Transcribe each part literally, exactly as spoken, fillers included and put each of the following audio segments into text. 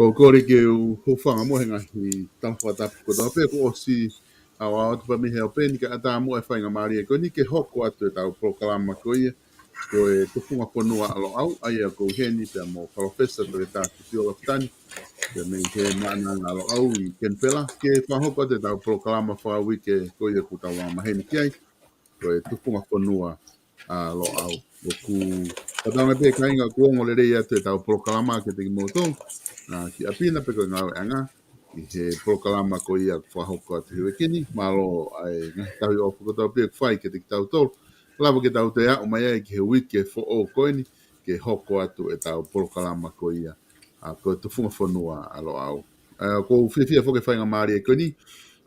ʻOku ou kole ke u hūfanga mo e ngaahi tala fakatapu kotoa pē kuo ʻosi ʻaoʻao atu pē mei he ope ni kae ʻatā muʻa e faingamālie ko eni ke hoko atu ʻetau polokalama ko ia ko e Tufunga Fonua ʻa Loʻau, ʻa ia ʻoku ou ʻi heni pea mo Palōfesa Toketā Tuʻiʻola Fitani, pea mei he Maʻananga ʻa Loʻau ʻi Kenipela, ke fakahoko atu ʻetau polokalama fakauike ko ia ʻoku tau angamaheni ki ai, ko e Tufunga Fonua ʻa Loʻau. ʻOku ou tala ange pē kāinga ʻoku ongo lelei atu ʻetau polokalama kiate kimoutolu, ʻa, ki ʻapi na pe ko e ngāueʻanga, ʻi he polokalama ko ia ʻoku fakahoko atu he uike ni, mālō ʻa e ngaahi tauhi ʻofa kotoa pē ʻoku fai kiate kitautolu. Lava ke tau toe aʻu mai ai ki he uike foʻou ko eni, ke hoko atu ʻetau polokalama ko ia, ʻa, ko e Tufunga Fonua ʻa Loʻau. ʻA, ʻoku ou fiefia foki he faingamālie ko eni,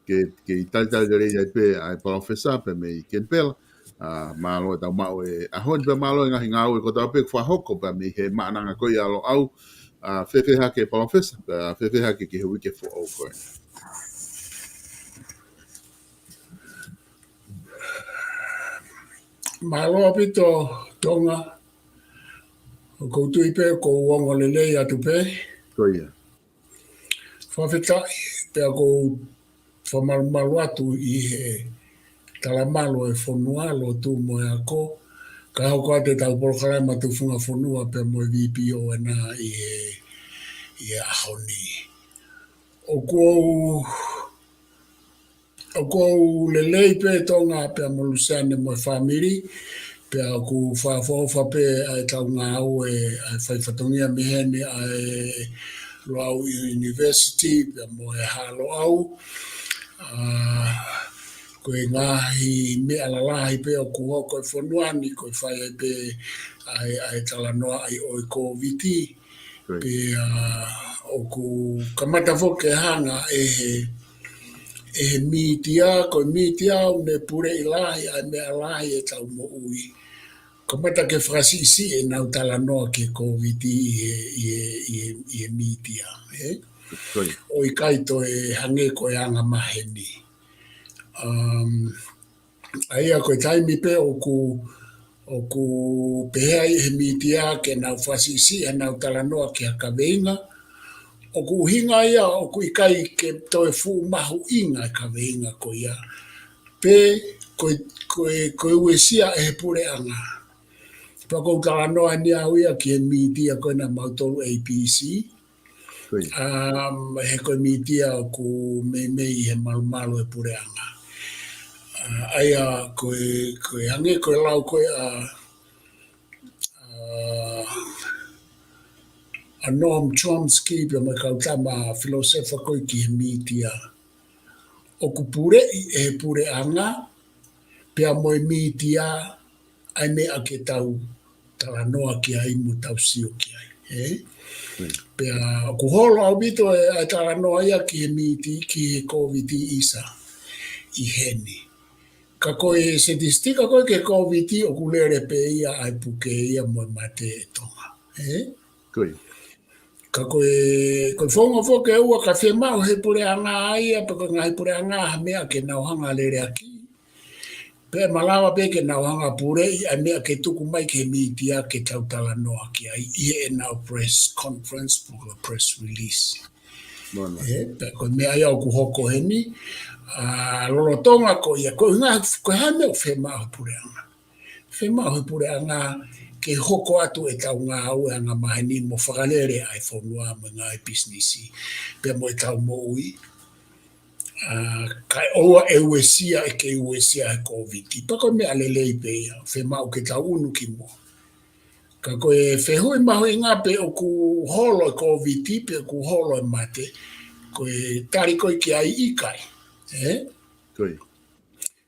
ke, ke talitali lelei ai pē ʻa e Palōfesa pea mei Kenipela, ʻa, mālō ʻetau maʻu e ʻaho ni pea mālō e ngaahi ngāue kotoa pē ʻoku fakahoko pea mei he Maʻananga ko ia ʻa Loʻau, ʻa, fēfē hake Palōfesa, ʻa, fēfē hake ki he uike foʻou ko eni. Mālō ʻaupito Tonga, ʻoku ou tui pē ʻoku ou ongo lelei atu pē. Ko ia. Fakafetaʻi, pea ʻoku ou fakamalumalu atu ʻi he talamalu e fonua, lotu mo e ako, kae hoko atu ʻetau polokalama Tufunga Fonua pea mo e VPO ena ʻi he, ʻi he ʻaho ni. ʻOku ou, ʻoku ou lelei pē Tonga pea mo Luseane mo e fāmili, pea ʻoku fakaʻofoʻofa pē ʻa ʻetau ngāue, ʻa e fai fatongia mei heni ʻa e Loʻau University, pea mo e Haʻa Loʻau. ʻA, ko e ngaahi meʻa lalahi pē ʻoku hoko he fonua ni, ko e fai ai pē ʻa e, ʻa e talanoaʻi ʻo e Kōviti. Right. Pea, ʻa, ʻoku kamata foki ke hanga ʻe he, ʻe he mītia, ko e mītia ʻoku ne puleʻi lahi ʻa e meʻa lahi ʻetau moʻui. Kamata ke fakasiʻisiʻi ʻenau talanoa ki he Kōviti ʻi he, ʻi he, ʻi he, ʻi he mītia, ē? Right. ʻO ʻikai toe hangē ko e angamaheni. Um, ʻA ia ko e taimi pē ʻoku, ʻoku pehē ai ʻe he mītia ke nau fakasiʻisiʻi ʻenau talanoa ki ha kaveinga, ʻoku ʻuhinga ia ʻoku ʻikai ke toe fuʻu mahuʻinga e kaveinga ko ia. Pe ko e, ko e, ko e uesia ʻe he puleʻanga. Pea ʻoku ou talanoa ni au ia ki he mītia ko ena mautolu A B C. Ko ia. Um, he ko e mītia ʻoku meimei he malumalu e puleʻanga. ʻA, ʻa ia ko e, ko e hangē ko e lau ko ē ʻa, ʻa, ʻa Noam Chomsky pea mo e kau tama filōsefa ko ē ki he mītia. ʻOku puleʻi ʻe he puleʻanga, pea mo e mītia, ʻa e meʻa ke tau talanoa ki ai mo tau sio ki ai, ē? Mm. Pea ʻoku holo ʻaupito e, ʻa e talanoa ia ki he mīti, ki he Kōviti ʻisa ʻi heni. Ka ko e statistika ko ē ki he Kōviti ʻoku lele pē ia ʻa e puke ia mo e mate ʻi Tonga, ē? Ko ia. Ka ko e, ko e founga foki ʻe ua ka fiemaʻu he puleʻanga ia, pe ko e ngaahi puleʻanga ha meʻa ke nau hanga leleaki. Pea malava pē ke nau hanga puleʻi ʻa e meʻa ke tuku mai ki he mītia ke tau talanoa ki ai ʻi heʻenau press conference, pe ko e press release. Mono. Ē, pea ko e meʻa ia ʻoku hoko heni, ʻa, lolotonga ko ia, ko e ngaahi, ko e hā e meʻa ʻoku fiemaʻu he puleʻanga. Fiemaʻu he puleʻanga ke hoko atu ʻetau ngāue angamaheni mo fakalele ʻa e fonua mo e ngaahi pisinisi, pea mo ʻetau moʻui. ʻA, kae ʻoua ʻe uesia, ʻe kei uesia he Kōviti. Pea ko e meʻa lelei pē ia, fiemaʻu ke tau ʻunu ki muʻa. Ka ko e fehuʻi mahuʻinga pe ʻoku holo e Kōviti, pe ʻoku holo e mate, ko e tali ko ē ki ai ʻikai, ē? Ko ia.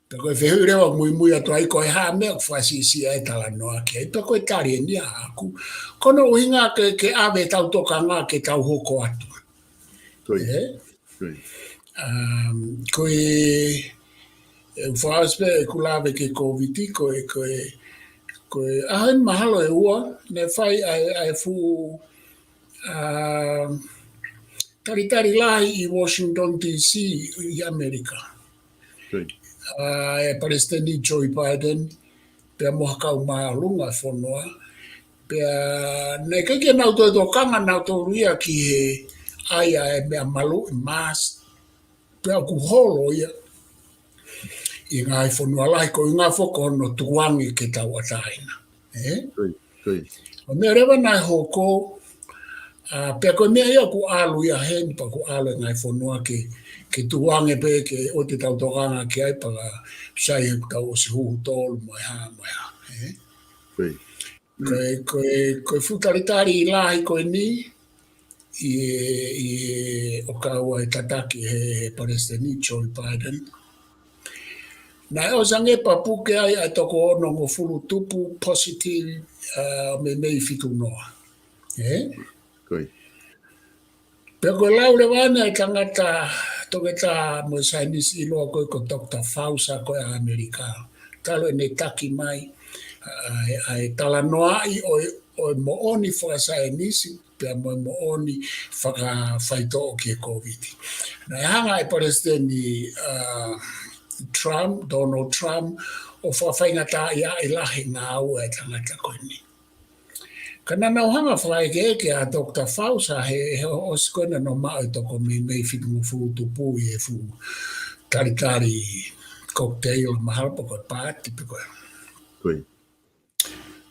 Pea ko e fehuʻi leva muimui atu ai ko e hā e meʻa ʻoku fakasiʻisiʻi ai e talanoa ki ai. Pea ko e tali eni ʻaʻaku. Ko hono ʻuhinga ke, ke ʻave ʻetau tokanga ke tau hoko atu. Ko ia. Ē? Ko ia. Um, ko e, ʻe u fakaʻosi pē ʻeku lave ki he Kōviti, ko e, ko e, ko e, ʻaho ni mahalo ʻe ua, naʻe fai ʻa e, ʻa e fuʻu, um, talitali lahi ʻi Washington D C ʻi ʻAmelika. Ko ia. ʻA e Palesiteni Joe Biden, pea mo ha kau māʻolunga fonua. Pea naʻe ʻikai ke nau toe tokanga nautolu ia ki he ʻai ʻa e meʻa maluʻi, mask, pea ʻoku holo ia ʻi he ngaahi fonua lahi, ko e ʻuhinga foki ko hono tukuange ke tauʻatāina. Ē? Ko ia, ko ia. ʻO meʻa leva naʻe hoko, ʻa, pea ko e meʻa ia ʻoku ʻalu ia heni, pea ʻoku ʻalu e ngaahi fonua ke, ke tukuange pē ke ʻoua te tau tokanga ki ai pea sai he ʻoku tau ʻosi huhu tolu mo e hā, mo e hā. Ē? Ko ia. Ko e, ko e, ko e fuʻu talitali lahi ko eni, ʻi he, ʻi he ʻoku ʻi ai e tataki he, he Palesiteni Joe Biden. Naʻe ʻosi ange pea puke ai ʻa e toko onongofulu tupu positive, ʻa, meimei fitu noa. Ē? Ko ia. Pea ko e lau leva ʻa e tangata toketā mo e saienisi ʻiloa ko ē ko Doctor Fauci ko ē ʻa ʻAmelika. Talu ʻene taki mai, ʻa, ʻa e talanoaʻi ʻo e, ʻo e moʻoni fakasaienisi, pea mo e moʻoni fakafaitoʻo ki he Kōviti. Naʻe hanga ʻe Palesiteni, ʻa, Trump, Donald Trump, ʻo fakafaingataʻaʻia ʻi he lahi ngāue ʻa e tangata ko eni. Ka naʻa nau hanga fakaʻekeʻeke ʻa Doctor Fauci he, he ʻosi ko ē naʻa nau maʻu e toko meimei fitungofulu tupu ʻi he fuʻu talitali cocktail mahalo pe ko e paati pe ko e. Ko ia.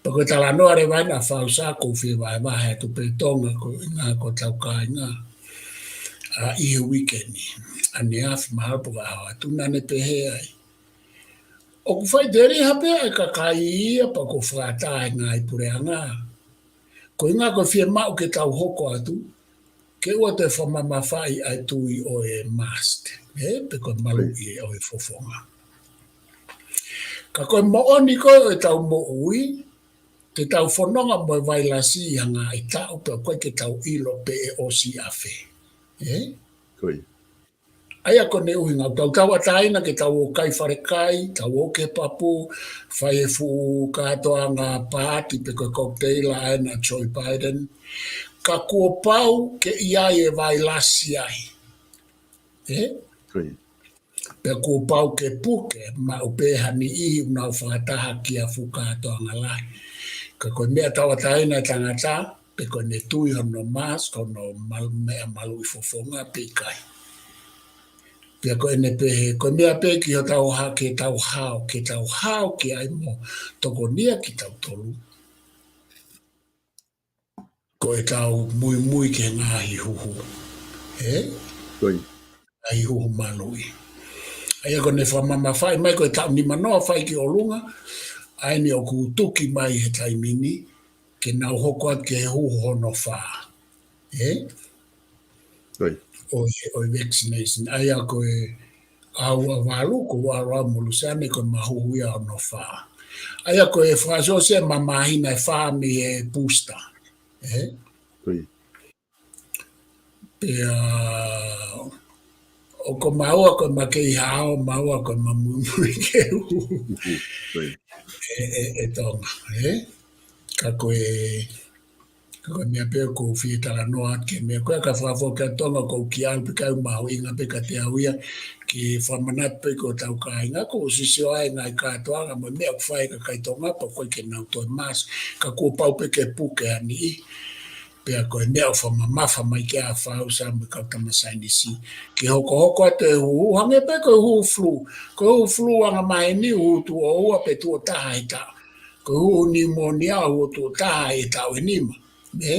Pea ko e talanoa leva ʻena ʻa Fauci ʻoku ou fie vahevahe atu pē Tonga ko e ʻuhinga ko ʻetau kāinga. ʻA, ʻi he uike ni, ʻaneafi mahalo pe ko e ʻaho atu naʻa ne pehē ai. ʻOku faʻiteliha pē ʻa e kakai ia pea ʻoku fakatā e ngaahi puleʻanga. Ko e ʻuhinga ko e fiemaʻu ke tau hoko atu, ke ʻoua te fakamamafaʻi ʻa e tui ʻo e mask, ē, pe ko e maluʻi ʻo e fofonga. Ka ko e moʻoni ko ē ʻo ʻetau moʻui, te tau fononga mo e vailasi ʻi ha ngaahi taʻu pea ʻoku ʻikai ke tau ʻilo pe ʻe ʻosi ʻafē. Ē? Ko ia. ʻA ia ko ʻene ʻuhinga, tau tauʻatāina ke tau ō kai falekai, tau ō ki he papu, fai e fuʻu kātoanga paati pe ko e cocktail ʻa ʻena Joe Biden. Ka kuo pau ke ʻi ai e vailasi ai. Ē? Ko ia. Pea kuo pau ke puke, maʻu pē ha niʻihi ʻoku nau fakataha ki ha fuʻu kātoanga lahi. Ka ko e meʻa tauʻatāina e tangata, pe ko ʻene tui hono mask, hono mal-, meʻa maluʻi fofonga pe ʻikai. Pea ko ʻene pehē, ko e meʻa pē ki hotau ha-, ke tau hao, ke tau hao ki ai mo tokonia kitautolu. Ko ʻetau muimui ki he ngaahi huhu. Ē? Ko ia. Ngaahi huhu maluʻi. ʻA ia ko ʻene fakamamafaʻi mai ko e taʻu nima noa fai ki ʻolunga, ʻa eni ʻoku tuki mai he taimi ni, ke nau hoko atu ki he huhu hono fā. Ē? Ko ia. ʻO e, ʻo e vaccination. ʻA ia ko e ʻaho ua valu, ko ua ua mo Luseane ko e mahuhu ia hono fā. ʻA ia ko e fakaʻosi ʻa e mamahina ʻe fā mei he booster. Ē? Ko ia. Pea, ʻoku maua ko e makehe hao, maua ko e mamuimui ke huhu. Ko ia. ʻE, ʻe, ʻe Tonga, ē? Ka ko e, ka ko e meʻa pē ʻoku ou fie talanoa atu ki he meʻa ko ē ka fakafoki atu Tonga ʻoku ou kiʻi ʻalu pē kae mahuʻinga pē kiate au ia ke fakamanatu pē ki hotau kāinga ʻoku sio ai ngaahi kātoanga mo e meʻa ʻoku fai ʻe he kakai Tonga pea ʻoku ʻikai ke nau toe mask. Ka kuo pau pē ke puke ha niʻihi. Pea ko e meʻa ʻoku fakamamafa mai ki ai ʻa Fauci mo e kau tama saienisi. Ke hokohoko atu e huhu, hangē pē ko e huhu flu. Ko e huhu flu angamaheni, huhu tuʻo ua pe tuʻo taha he taʻu. Ko e huhu niumonia, huhu tuʻo taha he taʻu ʻe nima. Ē?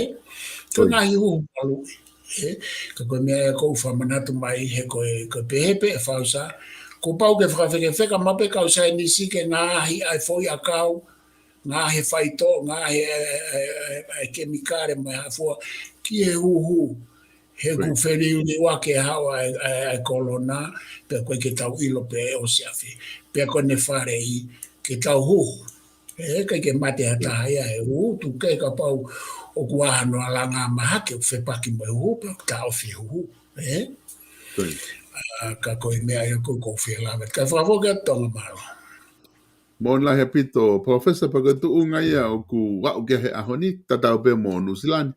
Ko e ngaahi huhu maluʻi. Ē? Ka ko e meʻa ia ʻoku ou fakamanatu mai he ko e, ko e pehē pē ʻe Fauci. Kuo pau ke fakafekefeka maʻu pē kau saienisi ke ngaohi ʻa e foʻi ʻakau, ngaohi e faitoʻo, ngaohi e, e, e, e, e kemikale mo e hā fua ki he huhu. He ʻoku feliuliuaki e haʻu ʻa e, ʻa e, ʻa e kolona, pea ʻoku ʻikai ke tau ʻilo pe ʻe ʻosi ʻafē. Pea ko ʻene faleʻi, ke tau huhu. Ē, ʻikai ke mate ha taha ia he huhu, tuku kehe kapau ʻoku ʻi ai hano alanga mahaki ʻoku fepaki mo e huhu, pea ʻoku taʻofi e huhu. Ē? Ko ia. ʻA, ka ko e meʻa ia ʻoku ou fie lave. Kae fakafoki atu Tonga, mālō. Mālō lahi ʻaupito, Professor, pea ko e tuʻunga ia ʻoku aʻu ki ai he ʻaho ni, tatau pē mo Nuʻusila ni.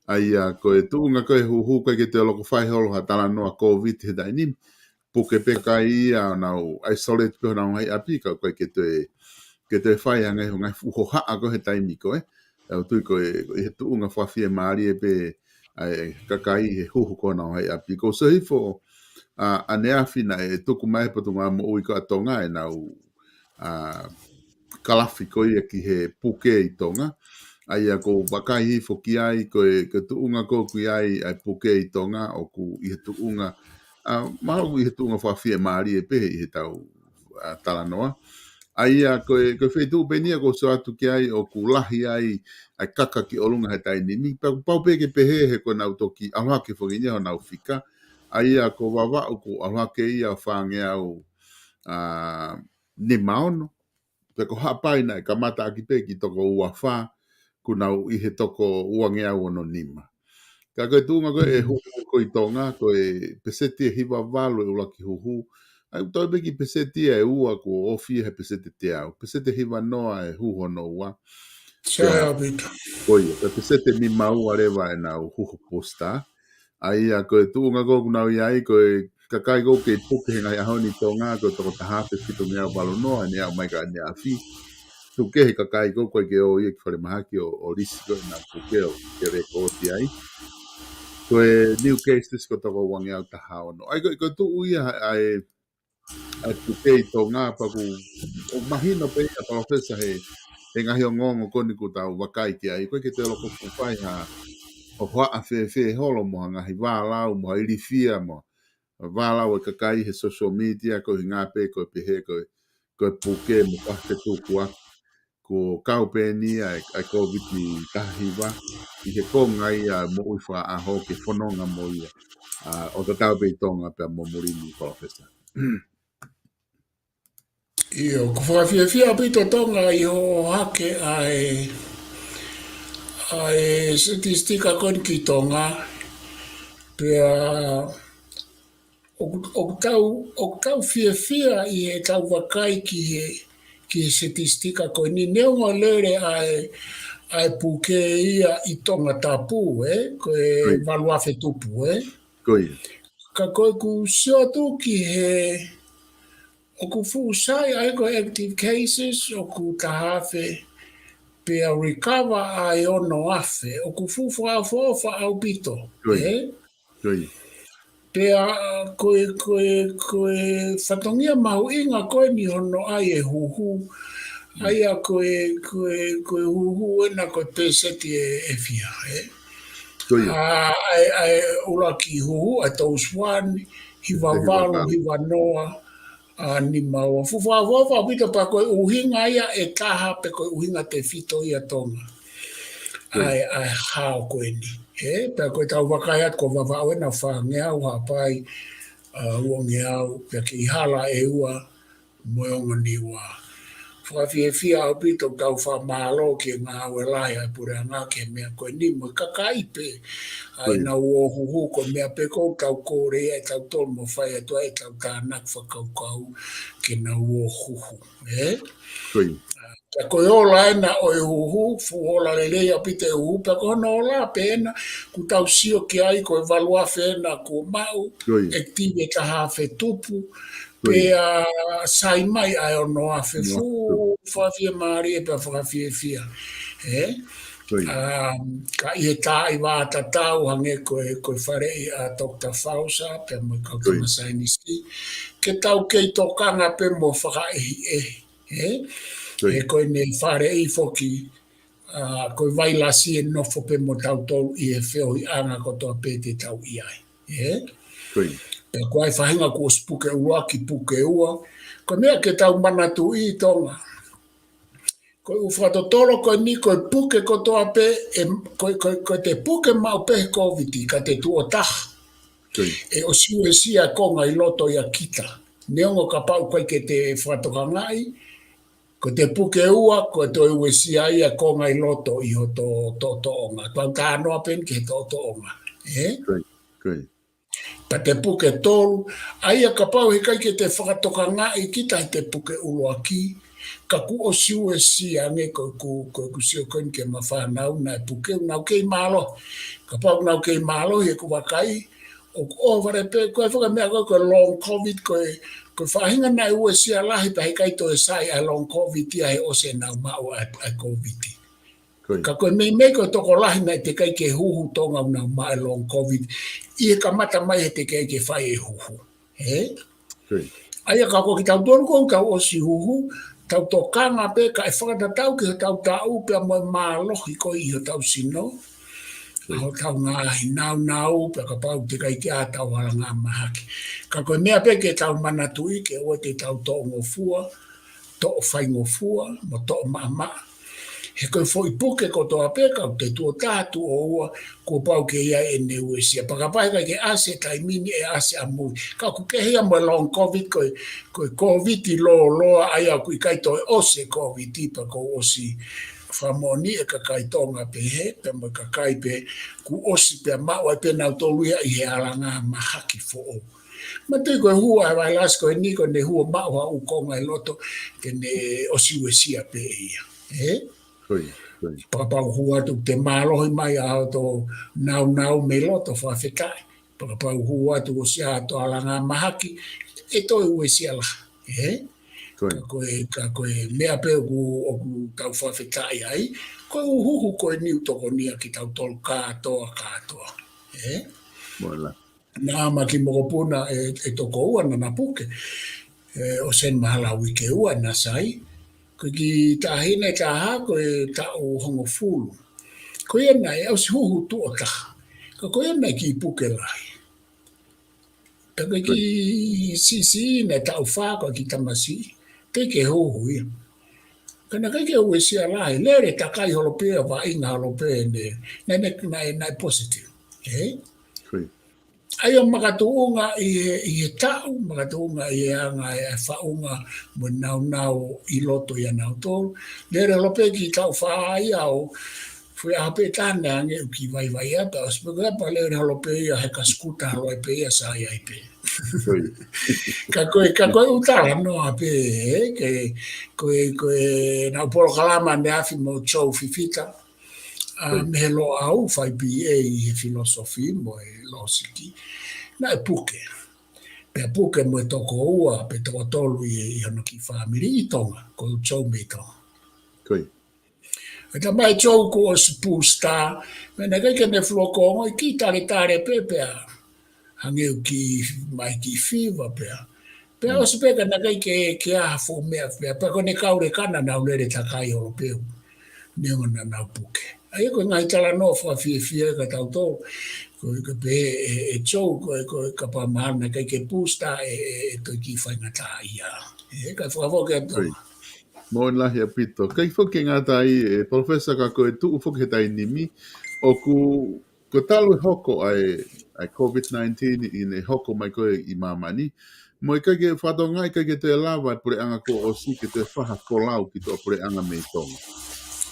ʻA ia, ko e tuʻunga ko e huhu, ʻoku ʻikai ke toe loko fai holo ha talanoa Covid he taimi ni. Puke pē kai ia, nau isolate pē honau ngaahi ʻapi, ka ʻoku ʻikai ke toe, ke toe fai ha ngaahi, ngaahi fuʻu hohaʻa ko ē he taimi ko ē. ʻOku ou tui ko e, ko e tuʻunga fakafiemālie pē ʻa e kakai he huhu ko ē ʻenau ō ʻi ʻapi. Ko e sio hifo ʻa, ʻaneafi naʻe tuku mai he Potungāue Moʻui ko ē ʻa Tonga ʻenau, ʻa, kalafi ko ia ki he puke ʻi Tonga. ʻA ia ʻoku ou vakai hifo ki ai, ko e, ko e tuʻunga ko ē ʻoku ʻi ai ʻa e puke ʻi Tonga, ʻoku ʻi he tuʻunga, ʻa, mahalo ʻi he tuʻunga fakafiemālie pē ʻi heʻetau, ʻa, talanoa. ʻA ia ko e, ko e feituʻu pē eni ia ʻoku ou sio atu ki ai ʻoku lahi ai ʻa e kaka ki ʻolunga he taimi ni. Pea ʻoku pau pē ke pehē he ko ʻenau toki ʻalu hake foki eni ia honau fika. ʻA ia ko Vavaʻu kuo ʻalu hake ia ʻo fāngeau, ʻa, nima ono. Pea ko Haʻapai naʻe kamata ʻaki pē ki toko ua fā, kuo nau ʻi he toko uangeau ono nima. Ka ko e tuʻunga ko ē e huhu ko ē ʻi Tonga, ko e peseti ʻe hiva valu e ʻuluaki huhu. ʻA ia ʻoku toe pē ki he peseti ʻe ua kuo ofi he peseti ʻe teau. Peseti ʻe hiva noa e huhu hono ua. Sai ʻaupito. Ko ia, ko e peseti ʻe nima ua leva ʻenau huhu booster. ʻA ia ko e tuʻunga ko ē ʻoku nau ʻi ai, ko e kakai ko ē ʻoku kei puke he ngaahi ʻaho ni ʻi Tonga, ko e toko taha afe fitu ngeau valu noa, ʻene aʻu mai ki ʻaneafi. Tuku kehe kakai ko ē ʻoku ʻikai ke ō ia ki falemahaki ʻo, ʻo lisi ko ē ʻenau puke ʻo ke lēkooti ai. Ko e new cases ko e toko uangeau taha ono. ʻA ia ko e, ko e tuʻu ia ʻa e, ʻa e puke ʻi Tonga pea ʻoku, ʻoku mahino pē ia Palōfesa he, he ngaahi ongoongo ko eni ʻoku tau vakai ki ai. ʻOku ʻikai ke toe loko ʻoku fai ha, ʻo hoʻata fēfē holo mo ha ngaahi vālau, mo ha ilifia, mo ha vālau ʻa e kakai he social media, ko e ʻuhinga pē ko e pehē ko e, ko e puke mo e fakafetukuaki kuo kau pē eni ia ʻa e, ʻa e Kōviti taha hiva, ʻi he konga ia moʻui fakaʻaho ke fononga mo ia. ʻA, ʻo tatau pē ʻi Tonga pea mo muli ni Palōfesa. ʻIo, ʻoku fakafiefia ʻaupito Tonga ʻi hoʻo ʻohake ʻa e, ʻa e statistika ko eni ki Tonga. Pea ʻoku, ʻoku tau, ʻoku tau fiefia ʻi heʻetau vakai ki he, ki he statistika ko eni neongo lele ʻa e, ʻa e puke ia ʻi Tongatapu, ē? Ko e Ko ia. valu afe tupu, ē? Ko ia. Ka ko ʻeku sio atu ki he, ʻoku fuʻu sai ʻa e ko e active cases, ʻoku taha afe, pea recover ʻa e ono afe, ʻoku fuʻu fakaʻofoʻofa ʻaupito, Ko ia. ē? Ko ia. Pea, ko e, ko e, ko e fatongia mahuʻinga ko eni hono ʻai e huhu. ʻA ia ko e, ko e, ko e huhu ena ko e peseti ʻe, ʻe fiha, ē? Ko ia. ʻA, ʻa e, ʻa e ʻuluaki huhu, ʻa e dose one, hiva valu, Hiva valu. hiva noa, ʻa, nima ua. Fuʻu fakaʻofoʻofa ʻaupito pea ko e ʻuhinga ia ʻe taha pe ko e ʻuhinga tefito ia Tonga. Ko ia. ʻA e, ʻa e hao ko eni. Ē, pea ko ʻetau vakai atu ko Vavaʻu ena fāngeau, Haʻapai, ʻa, uangeau, pea ki hala ʻe ua, mo e ongo Niua. Fakafiefia ʻaupito ʻetau fakamālō ki he ngāue lahi ʻa e puleʻanga ki he meʻa ko eni mo e kakai pē. ʻA Ko ia. ʻenau ō huhu ko e meʻa pē ʻoku tau kole ia ʻe tautolu mo fai atu ai ʻetau tānaki fakakaukau ke nau ō huhu, ē? Ko ia. Pea ko e ola ena ʻo e huhu, fuʻu ola lelei ʻaupito e huhu, pea ko hono ola pē ena, ʻoku tau sio ki ai ko e valu afe ena kuo maʻu, Ko ia. active ʻe taha afe tupu, Ko ia. pea sai mai ʻa e ono afe Ono afe fuʻu tupu. fakafiemālie pea fakafiefia. Ē? Ko ia. Um, ka ʻi he taimi tatau hangē ko e, ko e faleʻi ʻa Doctor Fausa, pea mo e kau Ko ia. tama saienisi, ke tau kei tokanga pē mo fakaʻehiʻehi. Ē? Ko ia. He ko ʻene faleʻi foki, ʻa, ko e vailasi ʻe nofo pē mo tautolu ʻi he feohiʻanga kotoa pē te tau ʻi ai. Ē? Ko ia. Pea ko e faʻahinga kuo ʻosi puke ʻuluaki, puke ua. Ko e meʻa ke tau manatuʻi Tonga. Ko e ʻū fakatotolo ko eni ko e puke kotoa pē, ʻe, ko, ko, ko ʻete puke maʻu pē he Kōviti, ka te tuʻo taha. Ko ia. ʻE ʻosi uesia e konga ʻi loto ʻia kita. Neongo kapau ʻoku ʻikai ke te fakatokangaʻi, ko ʻete puke ua, ko e toe uesia ia e konga ʻi loto ʻi hoto toʻotoʻonga. Tau talanoa pē eni ki he toʻotoʻonga. Ē? Ko ia, ko ia. Pea ʻete puke tolu, ʻa ia kapau heʻikai ke te fakatokangaʻi kita heʻete puke ʻuluaki, ka kuo ʻosi uesia ange ko ʻeku, ko ʻeku sio ko eni ki heʻema fānau naʻe puke, nau kei mālohi. Kapau nau kei mālohi ʻeku vakai, ʻoku ʻohovale pē, ko e fakameʻa ko e, ko e long covid, ko e, ko e faʻahinga naʻe uesia lahi pea heʻikai toe sai ʻa e long covid ia he ʻosi ʻenau maʻu ʻa e, ʻa e covid. Ka ko e meimei ko e tokolahi naʻe teʻeki ai ke huhu Tonga ʻo nau maʻu e long covid. ʻI he kamata mai he teʻeki ai ke fai e huhu. Ē? ʻA ia ka ko kitautolu ko ʻetau ʻosi huhu, tau tokanga pē kae fakatatau ki hotau taʻu pea mo e mālohi ko ē ʻi hotau sino. ʻA hotau ngaahi naunau pea kapau teʻeki ai ke ʻi ai hotau alanga mahaki. Ka ko e meʻa pē ke tau manatuʻi ke ʻoua te tau toʻo ngofua, toʻo faingofua, mo toʻo maʻamaʻa. He ko e foʻi puke kotoa pē, ka ʻoku te tuʻo taha tuʻo ua, kuo pau ke ʻi ai ʻene uesia. Pea kapau heʻikai ke ʻasi e taimi ni ʻe ʻasi ʻamui. Ka ʻoku kehe ia mo e long covid, ko e, ko e covid lōloa, ʻa ia ʻoku ʻikai toe ʻosi e covid, pea kuo ʻosi fakamoʻoni e kakai Tonga pehē, pea mo e kakai pē kuo ʻosi pea maʻu ai pē nautolu ia ʻi he alanga mahaki foʻou. Manatuʻi ko e hū ʻa e vailasi ko eni ko ʻene hū ʻo maʻu ha ʻū konga ʻi loto, te ne ʻosi uesia pē ia. Ē? Pea kapau hū atu te mālohi mai ʻa hoto naunau mei loto, fakafetaʻi. Pea kapau hū atu ʻosi ʻi ai hoto alanga mahaki, ʻe toe uesia lahi. Ē? Ka ko e, ka ko e meʻa pē ʻoku, ʻoku tau fakafetaʻi ai, ko e huhu ko eni ʻoku tokoni ia kiate kitautolu kātoa, kātoa. Ē? Naʻa ma kiʻi mokopuna ʻe, ʻe toko ua naʻa na puke. ʻE, ʻosi eni mahalo uike ua naʻa na sai. Ko e kiʻi taʻahine ʻe taha ko e taʻu hongofulu. Ko ia naʻe ʻosi huhu tuʻo taha. Ka ko ia naʻe kiʻi puke lahi. Pea ko e kiʻi siʻisiʻi naʻe taʻu fā ko e kiʻi tamasiʻi. Teʻeki ke huhu ia. Ka naʻe ʻikai ke uesia lahi. Lele takai holo pē ia, vaʻinga holo pē ʻene, naʻe, naʻe, naʻe, naʻe positive. Ē? ʻA ia makatuʻunga ʻi he, ʻi he taʻu, makatuʻunga ʻi he anga e, e faʻunga mo e naunau ʻi loto ʻia nautolu. Lele holo pē kiʻi taʻu fā ia ʻo fui ʻaho pē taha naʻe hangē ʻoku kiʻi vaivai ʻa, pea ʻosi pē ko ia pea lele holo pē ia he ka skuta holo ai pē ia, sai ai pē. Ka ko e, ka ko e ʻū talanoa pē, ē, ke, ko e, ko e naʻu polokalama ʻaneafi mo Joe Fifita, ʻa, mei he Loʻau, fai B A ʻi he philosophy mo e lōsiki. Naʻe puke. Pea puke mo e toko ua, pe toko tolu ʻi, ʻi hono kiʻi fāmili ʻi Tonga, ko Joe mei Tonga. ʻE talamai Joe kuo ʻosi booster, meʻa naʻe ʻikai ke ne fuʻu loko ongoʻi, kiʻi taletale pē pea hangē ʻoku kiʻi, mai kiʻi fever pea. Pea ʻosi pē ka naʻe ʻikai ke, ke ʻi ai ha fuʻu meʻa pea. Pea ko ʻene kau lekana naʻa nau lele takai holo pē ʻo neongo naʻa nau puke. ʻA ia ko e ngaahi talanoa fakafiefia kiate kitautolu. Ko e ka pehē ʻe, ʻe Joe, ko e, ko e kapau mahalo naʻe ʻikai ke booster ʻe, ʻe, ʻe toe kiʻi faingataʻaʻia. ʻE, kae fakafoki atu. Moʻoni lahi ʻaupito. ʻIkai foki ke ngata ai, ʻe Palōfesa, ka ko e tuʻu foki he taimi ni, ʻoku, ko e talu e hoko ʻa e, ʻa e covid nineteen ʻi heʻene hoko mai ko ē ʻi māmani, mo e ʻikai ke fakatonga, ʻikai ke toe lava e puleʻanga kuo ʻosi ke toe fai ha folau ki tuʻapuleʻanga mei Tonga.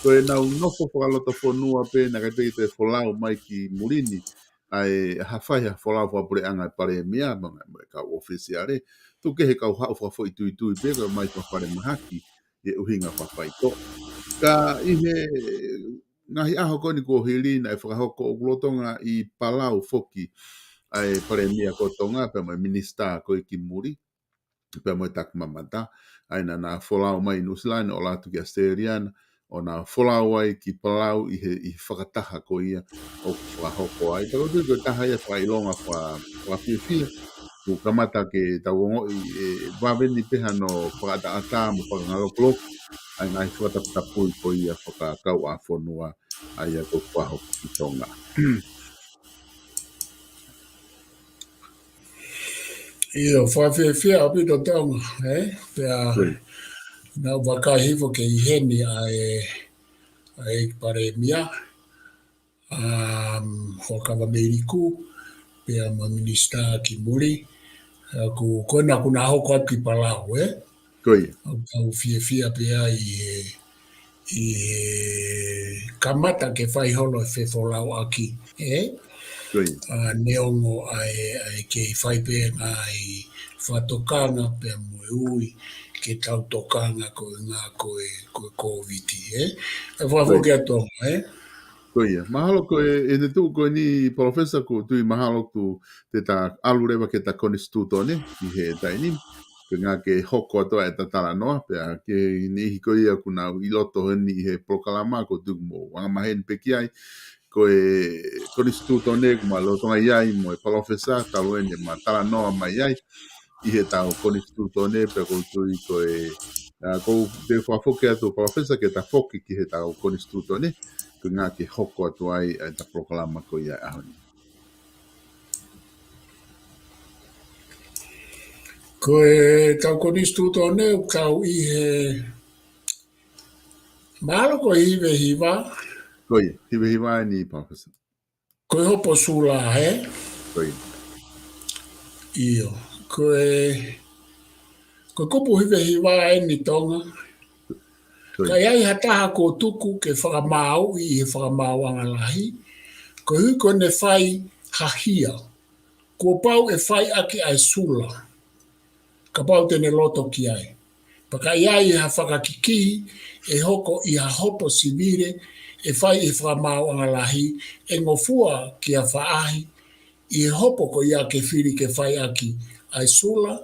Ko ʻenau nofo fakalotofonua pē, naʻe ʻikai pē toe folau mai ki muli ni, ʻa e ha fai ha folau fakapuleʻanga e palēmia, mo e, mo e kau ʻōfisiale, tuku kehe kau haʻu fakafoʻituitui pē, kau mai fakafalemahaki, ʻi he ʻuhinga fakafaitoʻo. Ka ʻi he ngaahi ʻaho ko eni kuo hili naʻe fakahoko ʻoku lolotonga ʻi Palau foki ʻa e palēmia ko Tonga, pea mo e minisitā ko ē ki muli, pea mo e taki mamata. ʻA ia naʻa na folau mai ʻi Nuʻusila ni ʻo ʻalu atu ki ʻAositelēlia, ʻo na folau ai ki Palau ʻi he, ʻi he fakataha ko ia ʻoku fakahoko ai. Pea ʻoku ou tui ko e taha ia e fakaʻilonga faka-, fakafiefia. Kuo kamata ke tau ongoʻi ʻe vave ni pē hano fakaʻataʻatā mo fakangalokoloko ʻa e ngaahi fakataputapui ko ia fakakauʻafonua ʻa ia ʻoku fakahoko ki Tonga. ʻIo, fakafiefia ʻaupito Tonga, ē? Pea naʻu vakai hifo ke ʻi heni ʻa e, ʻa e palēmia, um, Huʻakavameiliku, pea mo e minisitā ki muli, ʻa, ko, ko ena kuo na hoko atu ki Palau, ē? ʻOku tau fiefia pē ai ʻi he, ʻi he kamata ke fai holo e fefolauʻaki, ē? ʻA, neongo ʻa e, ʻa e kei fai pē ngaahi fakatokanga pea mo e ui ke tau tokanga ko e ngaahi ko e, ko e covid, ē? ʻE fakafoki atu, ē? Ko ia. Mahalo ko e, ʻi he tuʻu ko eni Palōfesa, ʻoku ou tui mahalo ʻoku te ta ʻalu leva ki he ta konisitūtone ʻi he taimi ni. Ko e ʻuhinga ke hoko atu ai ʻeta talanoa, pea ki he niʻihi ko ia ʻoku nau ʻi loto heni ʻi he polokalama, ʻoku ou tui ʻoku mou angamaheni pē ki ai, ko e konisitūtone ʻoku ma lolotonga ʻi ai mo e palōfesa, talu eni ʻema talanoa mai ai ʻi heʻetau konisitūtone, pea ʻoku ou tui ko e, ʻa, ʻoku ou toe fakafoki atu palōfesa ke ta foki ki heʻetau konisitūtone, ko e ʻuhinga ke hoko atu ai ʻeta polokalama ko ia ʻaho ni. Ko ʻetau konisitūtone ʻoku tau ʻi he, mahalo ko e hiva hiva. Ko ia, hiva hiva eni, palōfesa. Ko e hopo sula, ē? Ko ia. ʻIo, ko e, ko e kupu hiva hiva eni Tonga. Ko ia. Ka ʻi ai ha taha kuo tuku ke fakamāuʻi ʻi he fakamaauʻanga lahi, koeʻuhi ko ʻene fai ha hia, kuo pau ʻe fai ʻaki ʻa e sula, kapau te ne loto ki ai. Pea ka ʻi ai ha fakakikihi ʻe hoko ʻi ha hopo sivile ʻe fai ʻi he fakamaauʻanga lahi, ʻe ngofua ki ha faʻahi ʻi he hopo ko ia ke fili ke fai ʻaki ʻa e sula,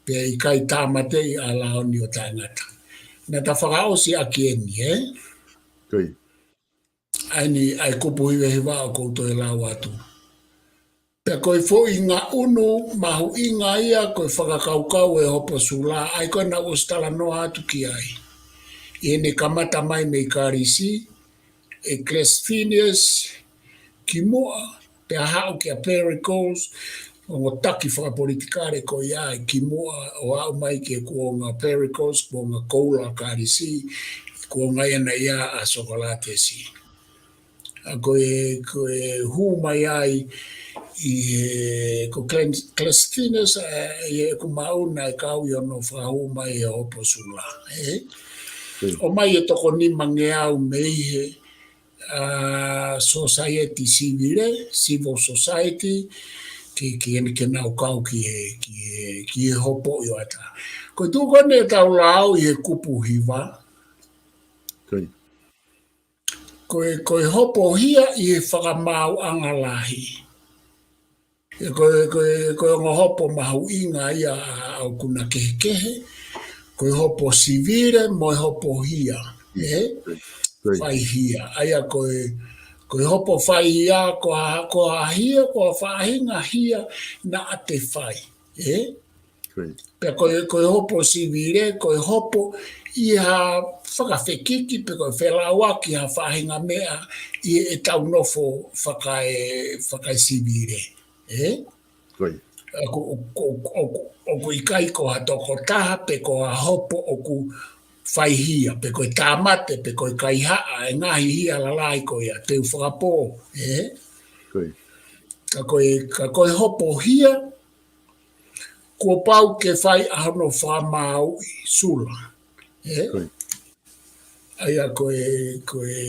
pea ʻikai tāmateʻi ʻa e laoni ʻo taʻengata. Naʻa ta fakaʻosi ʻaki eni, ē? Ko ia. ʻA eni, ʻa e kupu hiva hiva ʻoku ou toe lau atu. Pea ko e foʻi ngaʻunu mahuʻinga ia ko e fakakaukau ʻo e hopo sula, ʻa ia ko ē naʻá ku ʻosi talanoa atu ki ai. ʻI heʻene kamata mai mei Kalisi, ʻe Cleisthenes, kimuʻa pea haʻu kia Pericles, ongo taki fakapolitikale ko ia ʻi kimuʻa ʻo aʻu mai ki he kuonga Pericles, kuonga koula ʻa Kalisi, kuonga ia naʻe ʻi ai ʻa Sokolatesi. ʻA ko e, ko e hū mai ai ʻi he, ko Cleis-, Cleisthenes, ʻa, ʻi heʻeku maʻu naʻe kau ʻi hono fakahū mai ʻi he hopo sula, ē? Hmm. ʻOmai ʻe toko nimangeau mei he, ʻa, sōsaieti sivile, civil society, ke, ke, ke nau kau ki he, ki he, ki he hopoʻi ʻo ʻatā. Ko e tuʻu ko eni ʻetau lau ʻi he kupu hiva. Ko ia. Ko e, ko e hopo hia ʻi he fakamaauʻanga lahi. ʻE ko e, ko e, ko e ongo hopo mahuʻinga ia ʻa, ʻa ʻoku na kehekehe. Ko e hopo sivile mo e hopo hia, ē? Ko ia. Fai hia. ʻA ia ko e, ko e hopo fai hia, ko ha, ko ha hia, ko ha faʻahinga hia naʻa te fai, ē? Ko ia. Pea ko e, ko e hopo sivile, ko e hopo ʻi ha fakafekiki, pe ko e felauaki ha faʻahinga meʻa ʻi heʻetau nofo fakae-, fakaesivile. Ē? Ko ia. ʻOku, ʻoku, ʻoku, ʻoku ʻikai ko ha tokotaha pe ko ha hopo ʻoku fai hia, pe ko e tāmate, pe ko e kaihaʻa, ʻa e ngaahi hia lalahi ko ia, teu fakapō, ē? Ko ia. Ka ko e, ka ko e hopo hia, kuo pau ke fai ʻa hono fakamāuʻi sula, ē? Ko ia. ʻA ia ko e, ko e,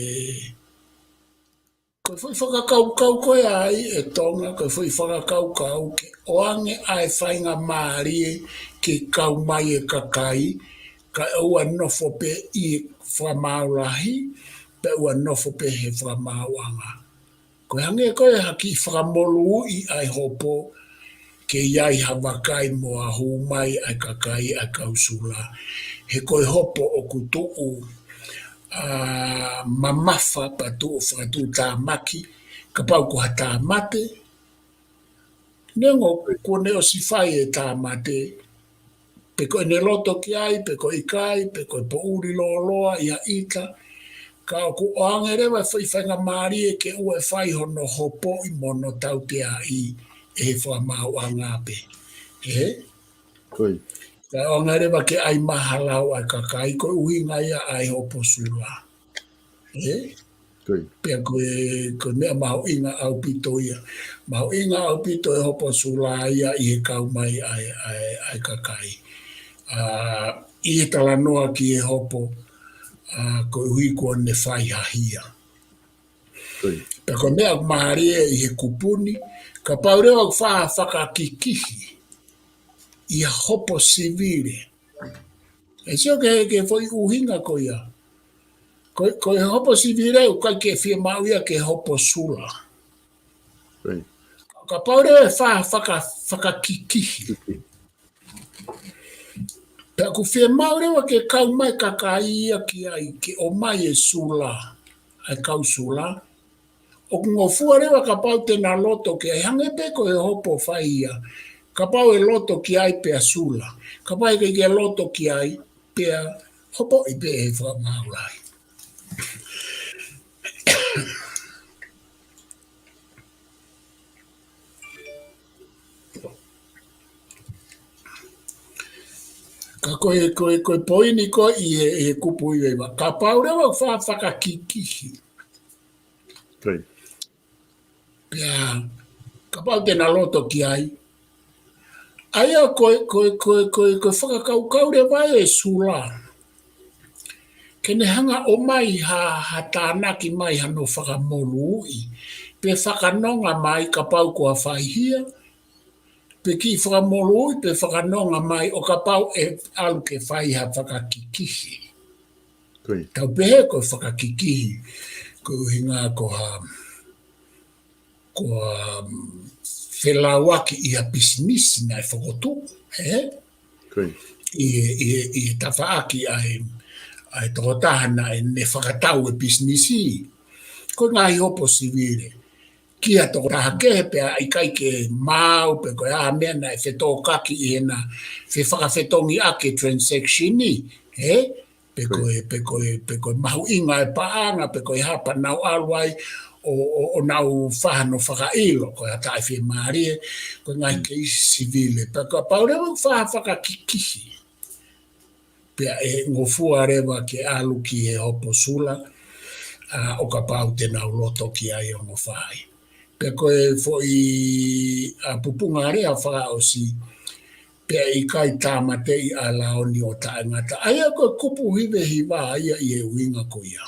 ko e foʻi fakakaukau ko ia ai ʻe Tonga, ko e foʻi fakakaukau ke ʻoange ʻa e faingamālie ke kau mai e kakai, kae ʻoua nofo pē ʻi he fakamaau lahi, pea ʻoua nofo pē he fakamaauʻanga. Ko e hangē ko e ha kiʻi fakamoluʻi ʻa e hopo, ke ʻi ai ha vakai mo ha hū mai ʻa e kakai ʻa e kau sula. He ko e hopo ʻoku tuʻu, ʻa, mamafa pea tuʻu fakatuʻutāmaki, kapau ko ha tāmate. Neongo kuo ne ʻosi fai e tāmate, pe ko ʻene loto ki ai, pe ko e ʻikai, pe ko e poʻuli lōloa ʻi ha ʻita, ka ʻoku ʻoange leva e foʻi faingamālie ke ʻoua ʻe fai hono hopoʻi mo hono tauteaʻi ʻe he fakamaauʻanga pē. Ē? Ko ia. Ka ʻoange leva ke ʻai mahalau ʻa e kakai, ko e ʻuhinga ia ʻa e hopo sula. Ē? Ko ia. Pea ko e, ko e meʻa mahuʻinga ʻaupito ia. Mahuʻinga ʻaupito e hopo sula ia ʻi he kau mai ʻa e, ʻa e, ʻa e kakai. ʻA, ʻi he talanoa ki he hopo, ʻa, koeʻuhi kuo ne fai ha hia. Ko ia. Pea ko e meʻa ʻoku mālie ʻi he kupu ni, kapau leva ʻoku fai ha fakakikihi ʻi ha hopo sivile. ʻE sio ki he, ki he foʻi ʻuhinga ko ia. Ko, ko e hopo sivile ʻoku ʻikai ke fiemaʻu ia ke hopo sula. Ko ia. Kapau leva ʻe fai ha faka-, fakakikihi. Kikihi. Pea ʻoku fiemaʻu leva ke kau mai kakai ia ki ai, ke ʻomai e sula, ʻa e kau sula. ʻOku ngofua leva kapau te na loto ki ai, hangē pē ko e hopo fai ia. Kapau ʻe loto ki ai pea sula. Kapau ʻe ʻikai ke loto ki ai, pea hopoʻi pē ʻe he fakamaau lahi. Ka ko e, ko e, ko e poini ko ē ʻi he, ʻi he kupu hiva hiva. Kapau leva ʻoku fa-, fakakikihi. Pea, kapau te na loto ki ai. ʻA ia ko e, ko e, ko e, ko e, ko e fakakaukau leva ʻa e sula. Ke ne hanga ʻomai ha, ha tānaki mai hano fakamoluʻi. Pe fakanonga mai kapau ko ha faihia. Pe kiʻi fakamoluʻi, pe fakanonga mai ʻo kapau ʻe ʻalu ke fai ha fakakikihi. Tau pehē ko e fakakikihi, ko e ʻuhinga ko ha, ko ha, mm, felauaki ʻi ha pisinisi naʻe fokotuʻu, ē? ʻI, ʻi, ʻi he tafaʻaki ʻa e, ʻa e tokotaha naʻe ne fakatau e pisinisi. Ko e ngaahi hopo sivile. Ki ha tokotaha kehe pea ʻikai ke maau pe ko e hā meʻa naʻe fetōkaki ʻi heʻena fefakafetongiʻaki e transaction ni, ē? Pe ko e, pe ko e, pe ko e mahuʻinga e paʻanga, pe ko e hā pea nau ʻalu ai ʻo, ʻo, ʻo nau fai hano fakaʻilo, ko e taʻefiemālie, ko e ngaahi keisi sivile. Pea kapau leva ʻoku fa-, fakakikihi. Pea ʻe ngofua leva ke ʻalu ki he hopo sula, ʻa, ʻo kapau te nau loto ki ai ʻo ngofua ai. Pea ko e foʻi, ʻa, pupunga lea fakaʻosi, pea ʻikai tāmateʻi ʻa e lao ni ʻo taʻengata. ʻA ia ko e kupu hiva hiva ia ʻi he ʻuhinga ko ia.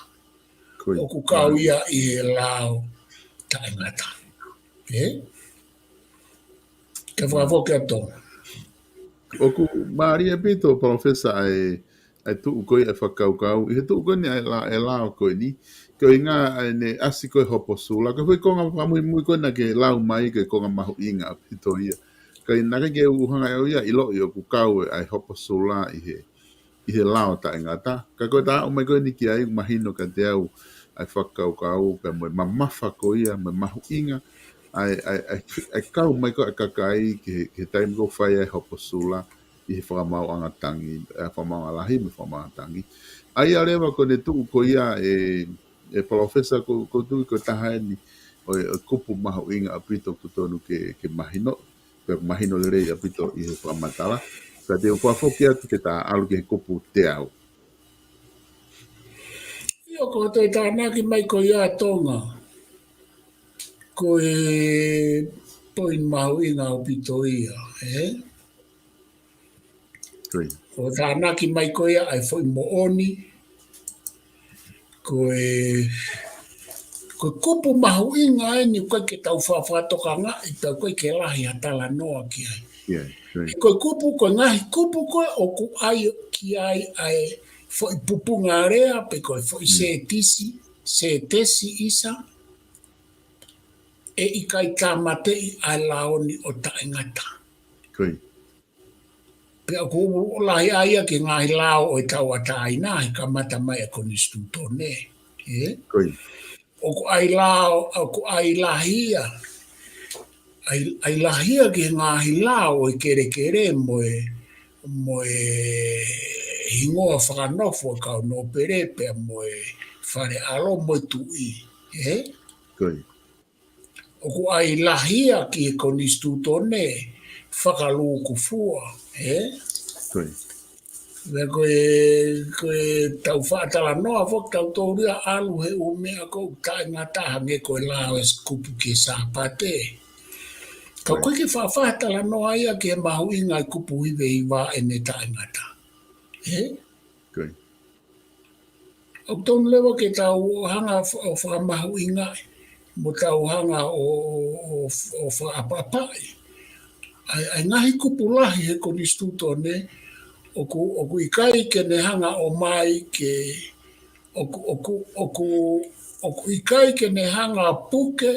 ʻOku kau ia ʻi he lao taʻengata. Ē? Ke fakafoki atu. ʻOku mālie ʻaupito, Palōfesa, ʻa e, ʻa e tuʻu ko ia e fakakaukau. ʻI he tuʻu ko eni ʻa e la-, e lao ko eni. Ko e ʻuhinga ʻa ʻene ʻasi ko e hopo sula. Ka ko e konga fakamuimui ko ena ke lau mai ko e konga mahuʻinga ʻaupito ia. Ka ʻi he naʻe ʻikai ke u hanga ʻe au ia ʻo ʻiloʻi ʻoku kau ʻa e hopo sula ʻi he ʻi he lao taʻengata. Ka ko e taʻu mai ko eni ki ai, mahino kiate au ʻa e fakakaukau, pea mo e mamafa ko ia, mo e mahuʻinga, ʻa e, ʻa e, ʻa e, ʻa e kau mai ko ē ʻa e kakai ki he, ki he taimi ko ē ʻoku fai ai e hopo sula, ʻi he fakamaauʻanga tangi, ʻa e fakamaauʻanga lahi, mo e fakamaauʻanga tangi. ʻA ia leva ko ʻene tuʻu ko ia ē, ē Palōfesa, ko, ko e tuʻu ko e taha eni ʻo e, ʻo e kupu mahuʻinga ʻaupito ʻoku totonu ke, ke mahino, pea mahino lelei ʻaupito ʻi he fakamatala. Ka te u fakafoki atu ke ta ʻalu ki he kupu teau. ʻIo, ko e toe tānaki mai ko ia ʻa Tonga. Ko e poini mahuʻinga ʻaupito ia, ē? Ko e tānaki mai ko ia ʻa e foʻi moʻoni, ko e, ko e kupu mahuʻinga eni ʻoku ʻikai ke tau fakafakatokangaʻi, pea ʻoku ʻikai ke lahi ha talanoa ki ai. Ko e kupu, ko e ngaahi kupu ko ē ʻoku ʻai ki ai ʻa e foʻi pupunga lea, pe ko e foʻi sētesi, sētesi ʻisa, ʻe ʻikai tāmateʻi ʻa e lao ni ʻo taʻengata. Pea ʻoku lahi ʻa ia ki he ngaahi lao ʻo e tauʻatāina, he kamata mai ʻa e konisitūtone, ē? ʻOku ʻai lao, ʻoku ʻai lahi ia, ʻai, ʻai lahi ia ki he ngaahi lao ʻo e kelekele mo e, mo e hingoa fakanofo ʻo e kau nōpele pea mo e fale ʻalo mo e tuʻi, ē? ʻOku ʻai lahi ia ki he konisitūtone fakalūkufua, ē? Pea ko e, ko e tau faʻa talanoa foki tautolu ia ʻalu he ʻū meʻa ko ē ʻoku taʻengata hangē ko e lao ʻo e kupu ki he Sāpate. Ka ʻoku ʻikai ke faʻa faʻa talanoa ia ki he mahuʻinga e kupu hiva hiva ʻene taʻengata. Ē? ʻOku totonu leva ke tau hanga ʻo fa-, ʻo fakamahuʻingaʻi, mo tau hanga ʻo, ʻo, ʻo, ʻo fakaʻapaʻapaʻi ʻa e, ʻa e ngaahi kupu lahi he konisitūtone, ʻoku, ʻoku ʻikai ke ne hanga ʻo ʻomai ke, ʻoku, ʻoku, ʻoku, ʻoku ʻikai ke ne hanga ʻo puke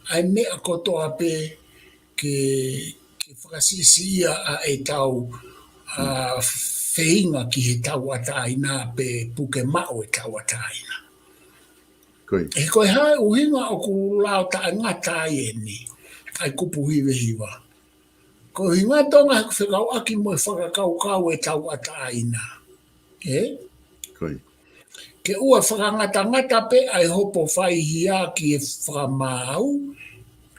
ʻa e meʻa kotoa pē ke, ke fakasiʻisiʻia ʻa e tau, ʻa, feinga ki he tauʻatāina pe puke maʻu e tauʻatāina. Ko ia. He ko e hā e ʻuhinga ʻoku lao taʻengata ai eni, ʻa e kupu hiva hiva. Ko e ʻuhinga Tonga he ʻoku fekauʻaki mo e fakakaukau e tauʻatāina. Ē? Ko ia. Ke ʻoua fakangatangata pē ʻa e hopo faihia ki he fakamaau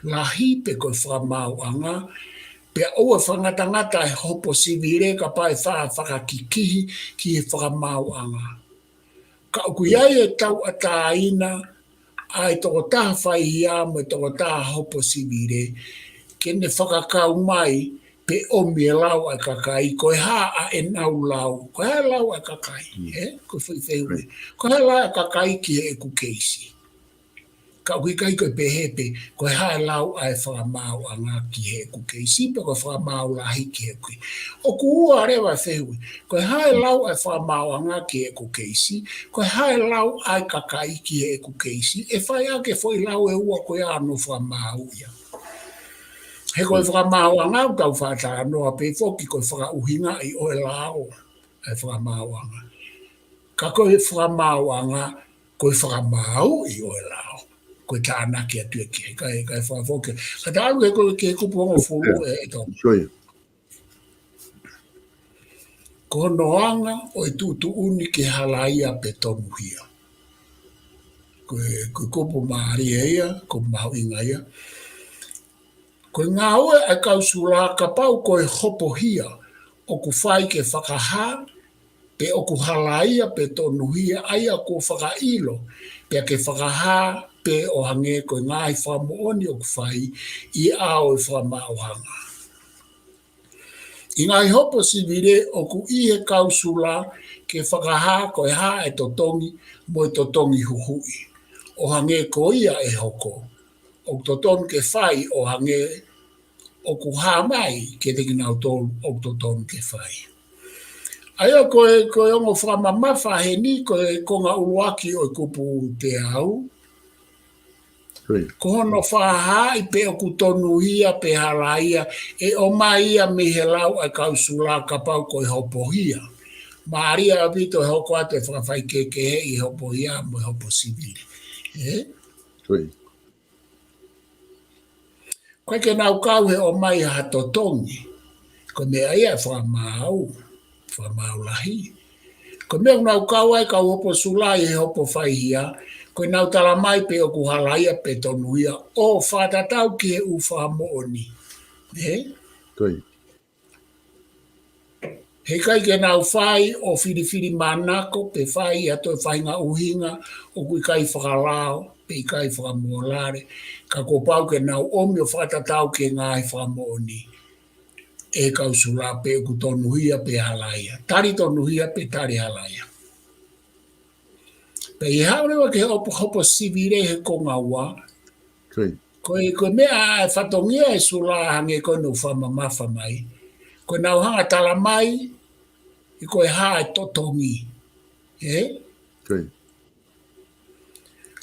lahi pe ko e fakamaauʻanga, pea ʻoua fakangatangata e hopo sivile kapau ʻe fa-, fakakikihi ki he fakamaauʻanga. Ka ʻoku ʻi ai e tauʻatāina ʻa e tokotaha faihia mo e tokotaha hopo sivile, ke ne fakakau mai pe ʻomi e lau ʻa e kakai, ko e hā ʻa ʻenau lau, ko e hā e lau ʻa e kakai, ē? Ko e foʻi fehuʻi. Ko e hā e lau ʻa e kakai ki heʻeku keisi. Ka ʻoku ʻikai ko e pehē pē, ko e hā e lau ʻa e fakamaauʻanga ki heʻeku keisi, pe ko e fakamaau lahi ki heʻeku keisi. ʻOku ua leva e fehuʻi. Ko e hā e lau ʻa e fakamaauʻanga ki heʻeku keisi, ko e hā e lau ʻa e kakai ki heʻeku keisi, ʻe fai ʻaki e foʻi lau ʻe ua ko ia ʻa hono fakamaau ia. He ko e fakamaauʻanga ʻoku tau faʻa talanoa pē foki ko e fakaʻuhingaʻi ʻo e lao ʻa e fakamaauʻanga. Ka ko e fakamaauʻanga, ko e fakamaauʻi ʻo e lao. Ko e tānaki atu ia ki ai, kae, kae fakafoki. Ka tau ʻalu ki he, ki he kupu hongofulu ē, ʻe Tonga. Ko ia. Ko hono anga ʻo e tuʻutuʻuni ke halaia pe tonuhia. Ko e, ko e kupu mālie ia, kupu mahuʻinga ia. Ko e ngāue ʻa e kau sula kapau ko e hopohia ʻoku fai ke fakahā, pe ʻoku halaia pe tonuhia ʻa ia kuo fakaʻilo, pea ke fakahā pē ʻo hangē ko e ngaahi fakamoʻoni ʻoku fai ʻi he ʻao ʻo e fakamaauʻanga. ʻI he ngaahi hopo sivile ʻoku ʻi he kau sula ke fakahā ko e hā e totongi mo e totongi huhuʻi, ʻo hangē ko ia ʻe hoko. ʻOku totonu ke fai ʻo hangē ʻoku hā mai kiate kinautolu ʻoku totonu ke fai. ʻA ia ko e, ko e ongo fakamamafa heni, ko e konga ʻuluaki ʻo e kupu teau. Ko ia. Ko hono fakahaaʻi pe ʻoku tonuhia pe halaia, ʻe ʻomai ia mei he lau ʻa e kau sula kapau ko e hopohia. Mālie ʻaupito e hoko atu e fakafaikehekeheʻi e hopohia mo e hopo sivile. Ē? Ko ia. ʻOku ʻikai ke nau kau he ʻomai ha totongi. Ko e meʻa ia e fakamaau, fakamaau lahi. Ko e meʻa ʻoku nau kau ai kau hopo sula ʻi he hopo faihia, ko ʻenau tala mai pe ʻoku halaia pe tonuhia ʻo fakatatau ki he ʻū fakamoʻoni. Ē? Ko ia. He ʻikai ke nau fai ʻo filifilimānako pe fai ʻi ha toe faʻahinga ʻuhinga ʻoku ʻikai fakalao pe ʻikai fakamōlale, ka kuo pau ke nau ʻomi ʻo fakatatau ki he ngaahi fakamoʻoni ʻa e kau sula pe ʻoku tonuhia pe halaia. Tali tonuhia pe tali halaia. Pea ʻi he haʻu leva ki he hopo, hopo sivile he konga ua. Ko ia. Ko e, ko e meʻa ʻa e fatongia e sula hangē ko ʻenau fakamamafa mai. Ko ʻenau hanga tala mai, ʻi ko e hā e totongi. Ē? Ko ia.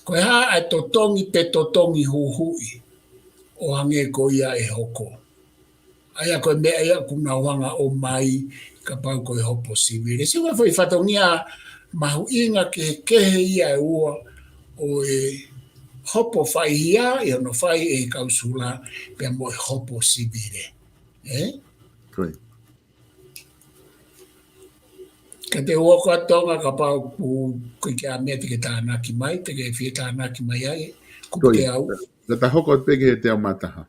Ko e hā e totongi pe totongi huhuʻi. ʻO hangē ko ia ʻe hoko. ʻA ia ko e meʻa ia ʻoku nau hanga ʻomai kapau ko e hopo sivile. Sio ki he foʻi fatongia mahuʻinga kehekehe ia ʻe ua ʻo e hopo faihia ʻi hono fai ʻe he kau sula pea mo e hopo sivile. Ē? Ko ia. Ka te u hoko atu Tonga kapau ʻoku ʻikai ke ʻi ai ha meʻa te ke tānaki mai, te ke fie tānaki mai ai, kupu teau. Ka ta hoko atu pē ki he teau mā taha.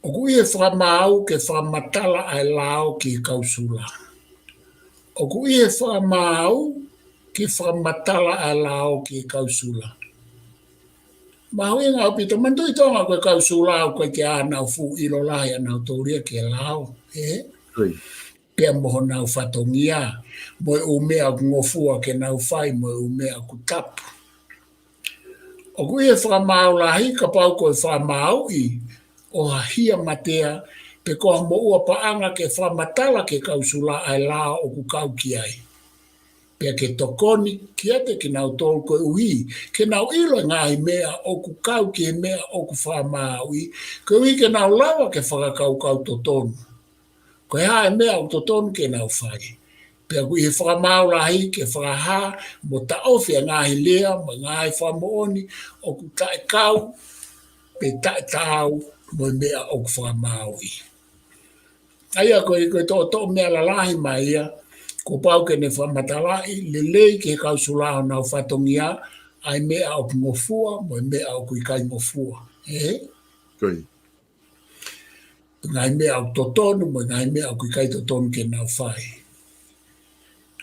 ʻOku ʻi he fakamaau ke fakamatala ʻa e lao ki he kau sula. ʻOku ʻi he fakamaau ke fakamatala ʻa e lao ki he kau sula. Mahuʻinga ʻaupito, manatuʻi Tonga ko e kau sula ʻoku ʻikai ke ʻi ai haʻanau fuʻu ʻilo lahi ʻanautolu ia ki he lao, ē? Ko ia. Pea mo honau fatongia, mo e ʻū meʻa ʻoku ngofua ke nau fai, mo e ʻū meʻa ʻoku tapu. ʻOku ʻi he fakamaau lahi kapau ko e fakamaauʻi ʻo ha hia matea, pe ko ha moʻua paʻanga ke fakamatala ki he kau sula ʻa e lao ʻoku kau ki ai. Pea ke tokoni kiate kinautolu koeʻuhi ke nau ʻilo e ngaahi meʻa ʻoku kau ki he meʻa ʻoku fakamaauʻi, koeʻuhi ke nau lava ke fakakaukau totonu. Ko e hā e meʻa ʻoku totonu ke nau fai. Pea ʻoku ʻi he fakamaau lahi ke fakahā mo taʻofi ʻa e ngaahi lea, mo e ngaahi fakamoʻoni, ʻoku taʻekau, pe taʻetaau, mo e meʻa ʻoku fakamaauʻi. ʻA ia ko e, ko e toʻotoʻo meʻa lalahi mai ia, kuo pau ke ne fakamatalaʻi lelei ki he kau Sula honau fatongia, ʻa e meʻa ʻoku ngofua, mo e meʻa ʻoku ʻikai ngofua. Ē? Ko ia. Ngaahi meʻa ʻoku totonu, mo e ngaahi meʻa ʻoku ʻikai totonu ke nau fai.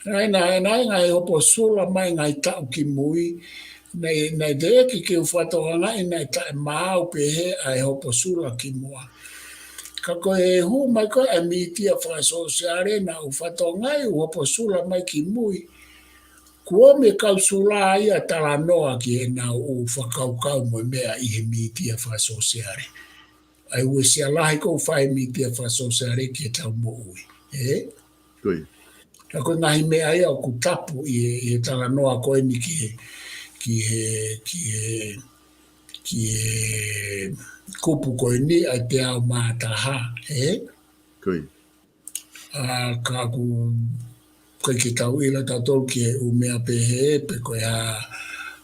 Naʻe, naʻe, naʻe ngaahi hopo Sula mai ngaahi taʻu ki mui, naʻe, naʻe teʻeki ke u fakatokangaʻi naʻe taʻemaau pehē ʻa e hopo Sula kimuʻa. Ka ko e hū mai ko ē ʻa e mītia fakasōsiale naʻa ku fakatokangaʻi ʻoku hopo Sula mai ki mui, kuo ʻomi e kau Sula ia talanoa ki heʻenau ʻū fakakaukau mo e meʻa ʻi he mītia fakasōsiale. ʻA e uesia lahi ʻoku fai mītia fakasōsiale ki heʻetau moʻui. Ē? Ko ia. Ka ko e ngaahi meʻa ia ʻoku tapu ʻi he, ʻi he talanoa ko eni ki he, ki he, ki he, ki he kupu ko eni ʻa e teau mā taha, ē? Ko ia. ʻA, ka ʻoku ʻikai ke tau ʻilo tautolu ki he ʻū meʻa pehē, pe ko e hā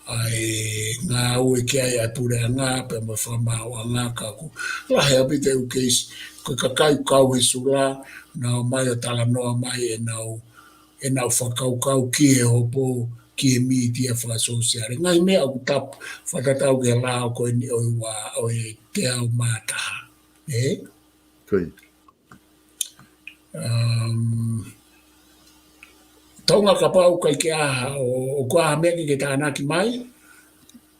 ʻa e ngāue ki ai ʻa e puleʻanga, pea mo e fakamaauʻanga, ka ʻoku lahi ʻaupito e ʻū keisi, ko e kakai ʻoku kau he Sula, nau ō mai ʻo talanoa mai ʻenau, ʻenau fakakaukau ki he hopo, ki he mītia fakasōsiale. Ngaahi meʻa ʻoku tapu, fakatatau ki he lao ko eni ʻo e ua, ʻo e teau mā taha. Ē? Ko ia. Um, Tonga, kapau ʻoku ʻikai ke ʻi ai ha, ʻo, ʻoku ʻi ai ha meʻa ke ke tānaki mai?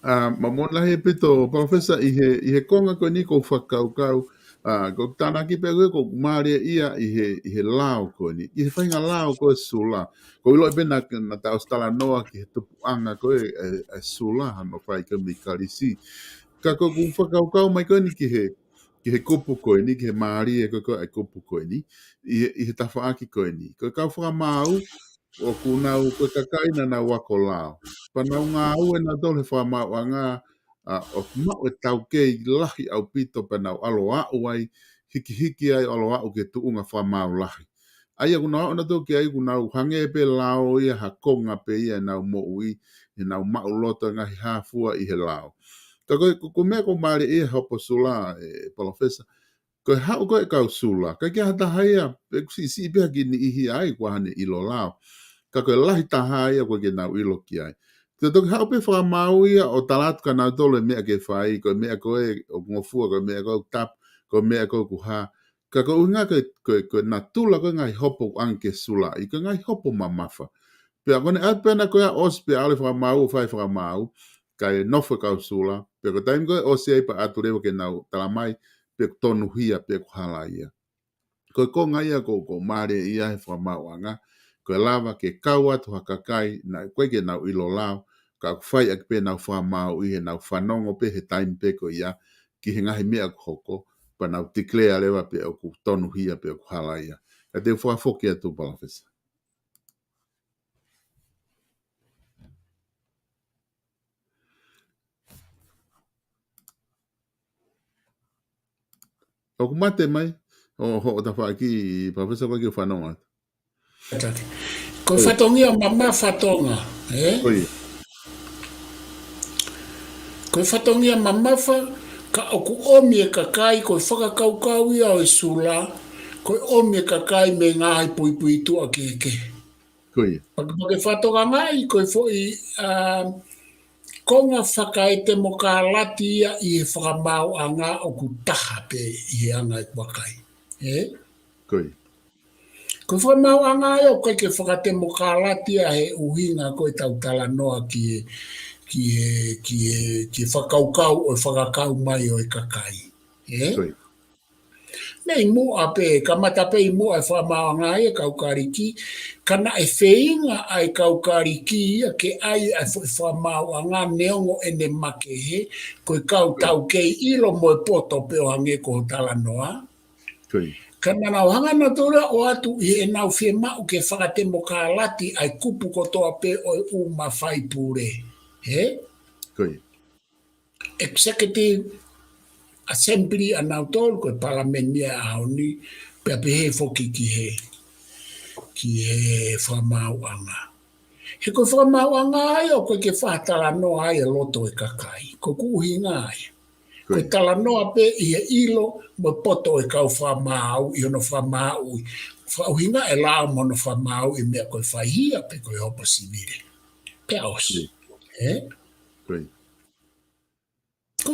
ʻA, mālō lahi ʻaupito, Palōfesa, ʻi he, ʻi he konga ko eni ʻoku ou fakakaukau, ʻa, ʻoku ou tānaki pē ʻoku, ʻoku mālie ia ʻi he, ʻi he lao ko eni, ʻi he faʻahinga lao ko e Sula. ʻOku ou ʻilo pē naʻa, naʻa tau ʻosi talanoa ki he tupuʻanga ko e, e, e Sula, hano fai ko e mei Kalisi. Ka ʻoku ou fakakaukau mai ko eni ki he, ki he kupu ko eni, ki he mālie ko e, ko e kupu ko eni, ʻi he, ʻi he tafaʻaki ko eni. Ko e kau fakamaau, ʻoku nau, ko e kakai naʻa nau ako lao. Pea nau ngāue nautolu he fakamaauʻanga, ʻa, ʻo maʻu e taukei lahi ʻaupito pea nau ʻalu ʻo aʻu ai, hikihiki ai ʻo aʻu ki he tuʻunga fakamaau lahi. ʻA ia ʻoku nau aʻu nautolu ki ai ʻoku nau hangē pē lao ia ha konga pē ia ʻenau moʻui, ʻenau maʻuloto ngaahi hā fua ʻi he lao. Ka ko e, ko, ko e meʻa ʻoku mālie ʻi he hopo Sula, ē, Palōfesa, ko e haʻu ko ē e kau Sula, ʻikai ke ʻi ai ha taha ia, pe ʻoku siʻisiʻi pē ha kiʻi niʻihi ai ʻoku ʻi ai haʻane ʻilo lao. Ka ko e lahi taha ia ʻoku ʻikai ke nau ʻilo ki ai. Te toki haʻu pē fakamaau ia ʻo tala atu kia nautolu e meʻa ke fai, ko e meʻa ko ē ʻoku ngofua, ko e meʻa ko ē ʻoku tapu, ko e meʻa ko ē ʻoku hā. Ka ko e ʻuhinga ko e, ko e, ko e natula ko e ngaahi hopo ʻoku ʻange ki he Sula, ʻi he ngaahi hopo mamafa. Pea ko ʻene ʻatu pē ʻana ko ia ʻosi pea ʻalu e fakamaau ʻo fai e fakamaau, kae nofo e kau Sula, pea ko e taimi ko ē ʻosi ai pea ʻatu leva ke nau tala mai, pe ʻoku tonuhia, pe ʻoku halaia. Ko e konga ia ʻoku, ʻoku mālie ia he fakamaauʻanga, ko e lava ke kau atu ha kakai, naʻe ʻikai ke nau ʻilo lao, ka ʻoku fai ʻaki pē ʻenau fakamaau ʻi heʻenau fanongo pē he taimi pē ko ia, ki he ngaahi meʻa ʻoku hoko, pea nau declare leva pe ʻoku tonuhia pe ʻoku halaia. Ka te u fakafoki atu, Palōfesa. ʻOku mate mai, ʻo, hoʻo tafaʻaki, Palōfesa, ʻoku ʻikai ke u fanongo atu. Ko e fatongia mamafa Tonga, ē? Ko ia. Ko e fatongia mamafa, ka ʻoku ʻomi e kakai, ko e fakakaukau ia ʻo e Sula, ko e ʻomi e kakai mei he ngaahi puipuituʻa kehekehe. Ko ia. Pea ke, pea ke fakatokangaʻi, ko e foʻi, ʻa, konga fakaetemokālati ia ʻi he fakamaauʻanga ʻoku taha pē ʻi he anga ʻeku vakai. Ē? Ko ia. Ko e fakamaauʻanga ia ʻoku ʻikai ke fakatemokālati ia he ʻuhinga ko ē ʻetau talanoa ki he, ki he, ki he, ki he fakakaukau ʻo e fakakau mai ʻo e kakai. Ē? Ko ia. Mei muʻa pē, kamata pē ʻi muʻa e fakamaauʻanga ia e kau Kalisi, ka naʻe feinga ʻa e kau Kalisi ia ke ʻai ʻa e foʻi fakamaauʻanga neongo ʻene makehe, ko e kau taukei ʻilo mo e poto pē ʻo hangē ko hoʻo talanoa. Ko ia. Ka naʻa nau hanga nautolu ia ʻo ʻoatu ʻi heʻenau fiemaʻu ke fakatemokālati ʻa e kupu kotoa pē ʻo e ʻū mafai pule. Ē? Ko ia. Executive Assembly ʻanautolu, ko e Palameni ia ʻaho ni, Pea pehē foki ki he, ki he fakamaauʻanga. He ko e fakamaauʻanga ia ʻoku ʻikai ke fakatalanoa ai e loto e kakai. Ko ʻeku ʻuhinga ia. Ko e talanoa pē ʻi he ʻilo mo e poto e kau fakamaau ʻi hono fakamaauʻi. Fakaʻuhinga e lao mo hono fakamaauʻi meʻa ko e faihia pe ko e hopo sivile. Pea ʻosi. Ē? Ko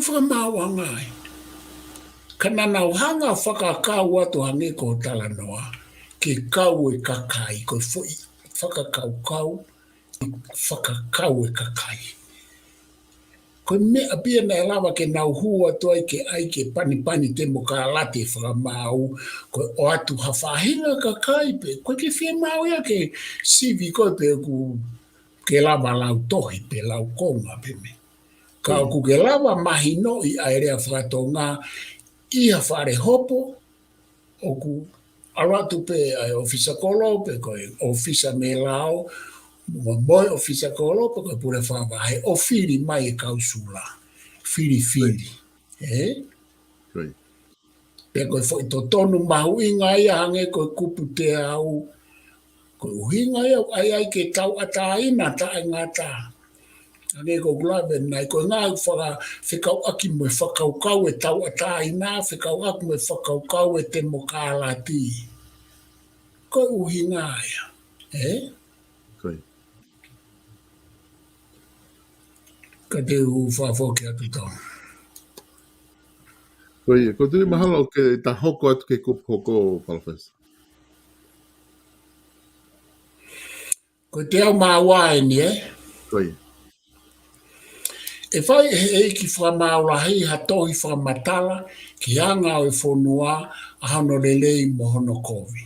e fakamaauʻanga ia. Ka naʻa nau hanga fakakau atu hangē ko e talanoa, ke kau e kakai, ko e foʻi fakakaukau, fakakau e kakai. Ko e meʻa pē ia naʻe lava ke nau hū atu ai ke ʻai ke panipani temokalati e fakamaau, ko e ʻoatu ha faʻahinga kakai pē, ko e ke fiemaʻu ia ke sivi koe pē ʻoku ke lava lau tohi pe lau konga pe meʻa. Ka ʻoku ke lava mahinoʻi ʻa e lea fakatonga ʻi ha fale hopo, ʻoku ʻalu atu pē ʻa e ʻōfisa kolo pe ko e ʻōfisa mei lao, mo, mo e ʻōfisa kolo pe ko e pule fakavahe ʻo fili mai e kau sula. Filifili. Ē? Pea ko e foʻi totonu mahuʻinga ia hangē ko e kupu teau, ko e ʻuhinga ia ʻoku ʻai ai ke tauʻatāina taʻengata. Hangē ko ʻeku lave ʻanenai, ko e ngaahi faka-, fekauʻaki mo e fakakaukau e tauʻatāina, fekauʻaki mo e fakakaukau e temokalati. Ko e ʻuhinga ia, ē? Ko ia. Ka te u fakafoki atu tau. Ko ia, ko e tui mahalo ke ta hoko atu ki he kupu hoko, Palōfesa. Ko e teau mā ua eni, ē? Ko ia. ʻE fai ʻe he ʻeiki fakamaau lahi ha tohi fakamatala ki he anga ʻo e fonua, ʻa hono lelei mo hono kovi.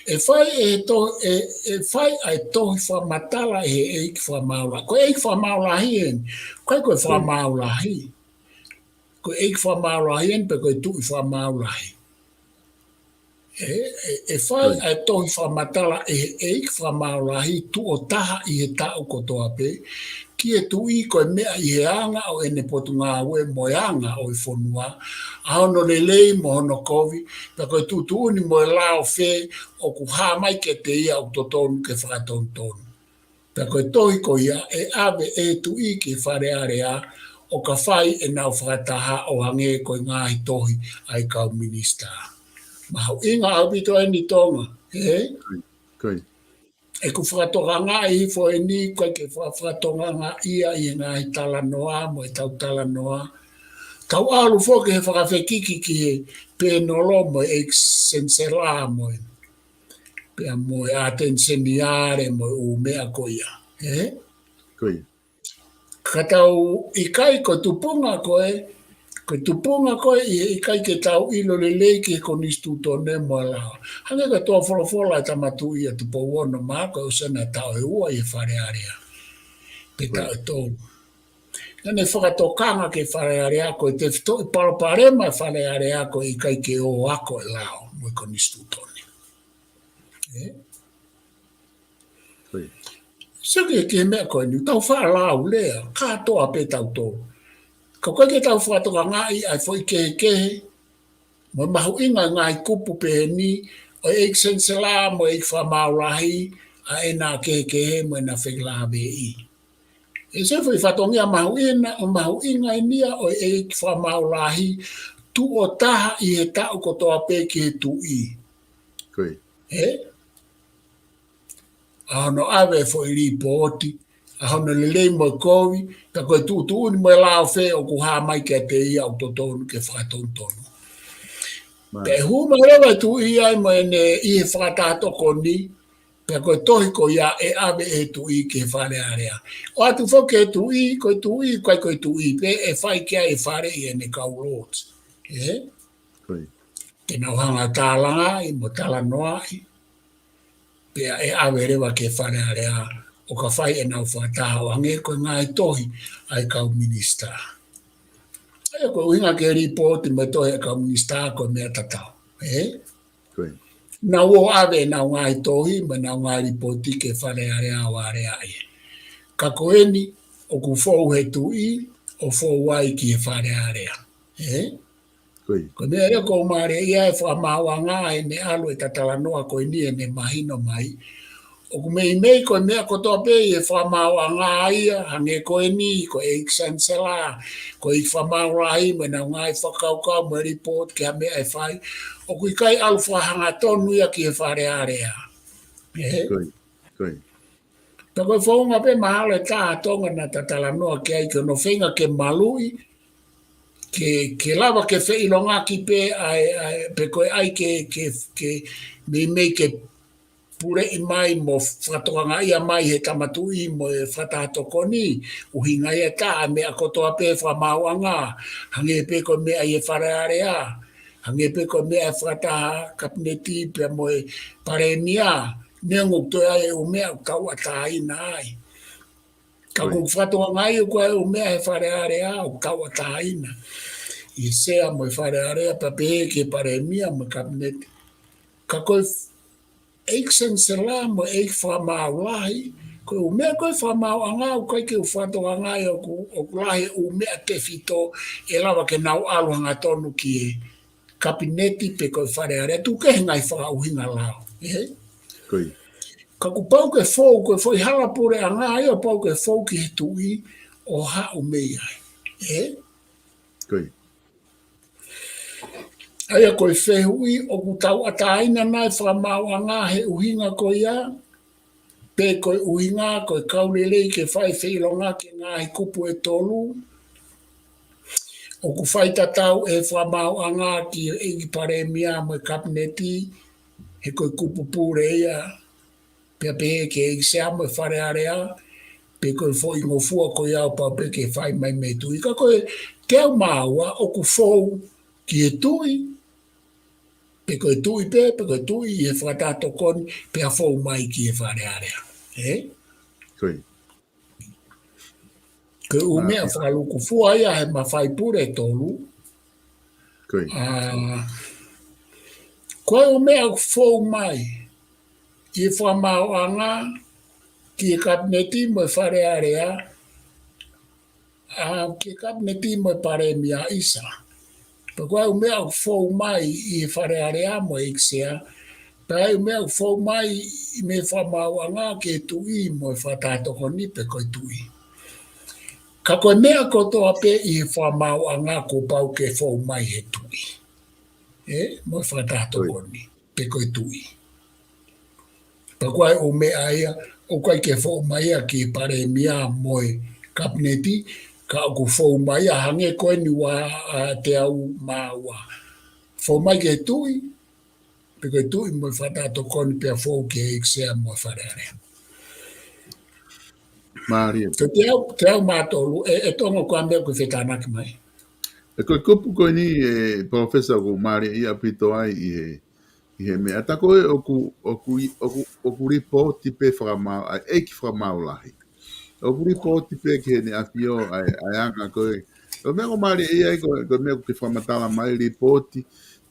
ʻE fai ʻe he to-, ʻe, ʻe fai ʻa e tohi fakamatala ʻe he ʻeiki fakamaau lahi. Ko e ʻeiki fakamaau lahi eni, ʻikai ko e fakamaau lahi. Ko e ʻeiki fakamaau lahi eni pe ko e tuʻi fakamaau lahi. ʻE, ʻe, ʻe fai ʻa e tohi fakamatala ʻe he ʻeiki fakamaau lahi tuʻo taha ʻi he taʻu kotoa pē, ki he tuʻi ko e meʻa ʻi he anga ʻo ʻene potungāue mo e anga ʻo e fonua, ʻa hono lelei mo hono kovi, pea ko e tuʻutuʻuni mo e lao fē ʻoku hā mai kiate ia ʻoku totonu ke fakatonutonu. Pea ko e tohi ko ia ʻe ʻave ʻe he tuʻi ki he Fale Alea ʻo ka fai ʻenau fakataha ʻo hangē ko e ngaahi tohi ʻa e kau minisitā. Mahuʻinga ʻaupito eni Tonga, ē? Ko ia. ʻEku fakatokangaʻi hifo eni, ʻikai ke fa-, fakatokangaʻi ia ʻi he ngaahi talanoa mo e tau talanoa. Tau ʻalu foki he fakafekiki ki he pēnolo mo e ʻeiki senisela mo e pea mo e ʻateni seniale mo e ʻū meʻa ko ia. Ē? Ko ia. Ka tau ʻikai ko e tupunga ko ē, ko e tupunga ko ē ʻi he ʻikai ke tau ʻilo lelei ki he konisitūtone mo e lao. Hangē ko e toa folofola ʻa e Tama Tuʻi ʻa Tupou Ono mā ko e ʻosi ʻena taʻu ʻe ua ʻi he Fale Alea. Pe taʻu ʻe tolu. Naʻa ne fakatokanga ki he Fale Alea ko e tefitoʻi palopalema e Fale Alea ko e ʻikai ke ō ako e lao mo e konisitūtone. Ē? Ko ia. Sio ki he, ki he meʻa ko eni, tau faʻa lau lea, kātoa pē tautolu. Ka ʻoku ʻikai ke tau fakatokangaʻi ʻa e foʻi kehekehe, mo e mahuʻinga e ngaahi kupu pehē ni, ʻo e ʻeiki senisela mo e ʻeiki fakamaau lahi, ʻa ʻena kehekehe mo ʻena fekilāveʻi. ʻE se foʻi fatongia mahuʻinga, ʻo mahuʻinga eni ia ʻo e ʻeiki fakamaau lahi, tuʻo taha ʻi he taʻu kotoa pē ki he tuʻi. Ko ia. Ē? ʻA hono ʻave foʻi lipooti, ʻa hono lelei mo e kovi, ka ko e tuʻutuʻuni mo e lao fē ʻoku hā mai kiate ia ʻoku totonu ke fakatonutonu. Pea hū mai leva e tuʻi ai mo ʻene ʻi he fakataha tokoni, pea ko e tohi ko ia ʻe ʻave ʻe he tuʻi ki he Fale Alea. ʻOatu foki ki he tuʻi, ko e tuʻi, ʻikai ko e tuʻi pē, ʻe fai ki ai e fale ʻi heʻene kau lord. Ē? Ko ia. Ke nau hanga tālangaʻi mo talanoaʻi, pea ʻe ʻave leva ki he Fale Alea, ʻo ka fai ʻenau fakataha ʻo hangē ko e ngaahi tohi ʻa e kau minisitā. ʻA ia ko e ʻuhinga ki he lipooti mo e tohi ʻa e kau minisitā ko e meʻa tatau. Ē? Ko ia. Naʻa nau ʻave ʻenau ngaahi tohi mo ʻenau ngaahi lipooti ki he Fale Alea ʻo aleaʻi. Ka ko eni, ʻoku fou he tuʻi, ʻo fou ai ki he Fale Alea. Ē? Ko ia. Ko e meʻa ia ʻoku ou mālieʻia ai e fakamaauʻanga ʻene ʻalu e talanoa ko eni ʻene mahino mai. ʻOku meimei ko e meʻa kotoa pē ʻi he fakamaauʻanga ia, hangē ko eni, ko e ʻEiki Sanisela, ko e ʻEiki Fakamaau Lahi, mo ʻenau ngaahi fakakaukau, mo e lipooti ki ha meʻa ʻe fai. ʻOku ʻikai ʻalu fakahangatonu ia ki he Fale Alea. Ē? Ko ia. Ko ia. Pea ko e founga pē mahalo ʻe taha Tonga naʻa ta talanoa ki ai, ke nau feinga ke maluʻi, ke, ke lava ke feʻilongaki pē ʻa e, ʻa e, pe ko e ʻai ke, ke, ke meimei ke puleʻi mai mo fakatokangaʻi mai he Tama Tuʻi mo e Fakataha Tokoni, ʻuhinga ia ʻe taha e meʻa kotoa pē fakamaauʻanga, hangē pē ko e meʻa ʻi he Fale Alea, hangē pē ko e meʻa ʻi he Fakataha Kapineti pea mo e Palēmia, neongo ʻoku toe ʻi ai e ʻū meʻa ʻoku tauʻatāina ai. Ka ʻoku ou fakatokangaʻi ʻoku ʻi ai e ʻū meʻa he Fale Alea ʻoku tauʻatāina ʻi he Sea mo e Fale Alea pea pehē ki he Palēmia mo e Kapineti. Ka ko e ʻEiki Sanisela mo e ʻEiki Fakamaau Lahi, ko e ʻū meʻa ko ē fakamaauʻanga ʻoku ʻikai ke u fakatokangaʻi ʻoku, ʻoku lahi e ʻū meʻa tefito ʻe lava ke nau ʻalu hangatonu ki he Kapineti pe ko e Fale Alea, tuku kehe he ngaahi fakaʻuhinga lao. Ē? Ko ia. Ka kuo pau ke fou, ko e foʻi hala puleʻanga ia, pau ke fou ki he Tuʻi ʻo haʻu mei ai. Ē? Ko ia. ʻA ia ko e fehuʻi, ʻoku tauʻatāina nai e fakamaauʻanga he ʻuhinga ko ia, pe ko e ʻuhinga ko e kau lelei ke fai feʻilongaki e ngaahi kupu ʻe tolu ʻoku faitatau ʻe he fakamaauʻanga ki he ʻEiki Palēmia mo e Kapineti, he ko e kupu pule ia, pea pehē ki he ʻEiki Sea mo e Fale Alea, pe ko e foʻi ngofua ko ia ʻoku pau pē ke fai mai mei he Tuʻi. Ka ko e teau mā ua ʻoku fou ki he Tuʻi, pe ko e Tuʻi pē, pe ko e Tuʻi ʻi he Fakataha Tokoni, pea fou mai ki he Fale Alea. Ē? Ko ia. Ko e ʻū meʻa fakalūkufua ia he mafai pule ʻe tolu. Ko ia. ʻA, ko e ʻū meʻa ʻoku fou mai ʻi he fakamaauʻanga ki he Kapineti mo e Fale Alea, ʻa, ki he Kapineti mo e Palēmia ʻisa. Pea ko e ʻū meʻa ʻoku fou mai ʻi he Fale Alea mo e ʻEiki Sea, pea ʻū meʻa ʻoku fou mai mei he fakamaauʻanga ki he Tuʻi mo e Fakataha Tokoni pe ko e Tuʻi. Ka ko e meʻa kotoa pē ʻi he fakamaauʻanga kuo pau ke fou mai he Tuʻi. Ē, mo e Fakataha Tokoni pe ko e Tuʻi. Pea ko e ʻū meʻa ia, ʻoku ʻikai ke fou mai ia ki he Palēmia mo e Kapineti, ka ʻoku fou mai ia hangē ko eni ua, ʻa, teau mā ua. Fou mai ki he Tuʻi, pe ko e Tuʻi mo e Fakataha Tokoni pea fou ki he ʻEiki Sea mo e Fale Alea. Mālie. Ko e teau, teau mā tolu, ʻe, ʻe Tonga ko e meʻa ʻoku fetānaki mai. ʻE ko e kupu ko eni, ʻe, Palōfesa, ʻoku mālieʻia ʻaupito ai ʻi he, ʻi he meʻa. Tā ko ē ʻoku, ʻoku, ʻoku, ʻoku lipooti pē fakamaau, ʻa e ʻEiki Fakamaau Lahi. ʻOku lipooti pē ki heʻene ʻAfio ʻa e, ʻa e anga ko ē. Ko e meʻa ʻoku mālieʻia ai ko, ko e meʻa ʻoku ke fakamatala mai, lipooti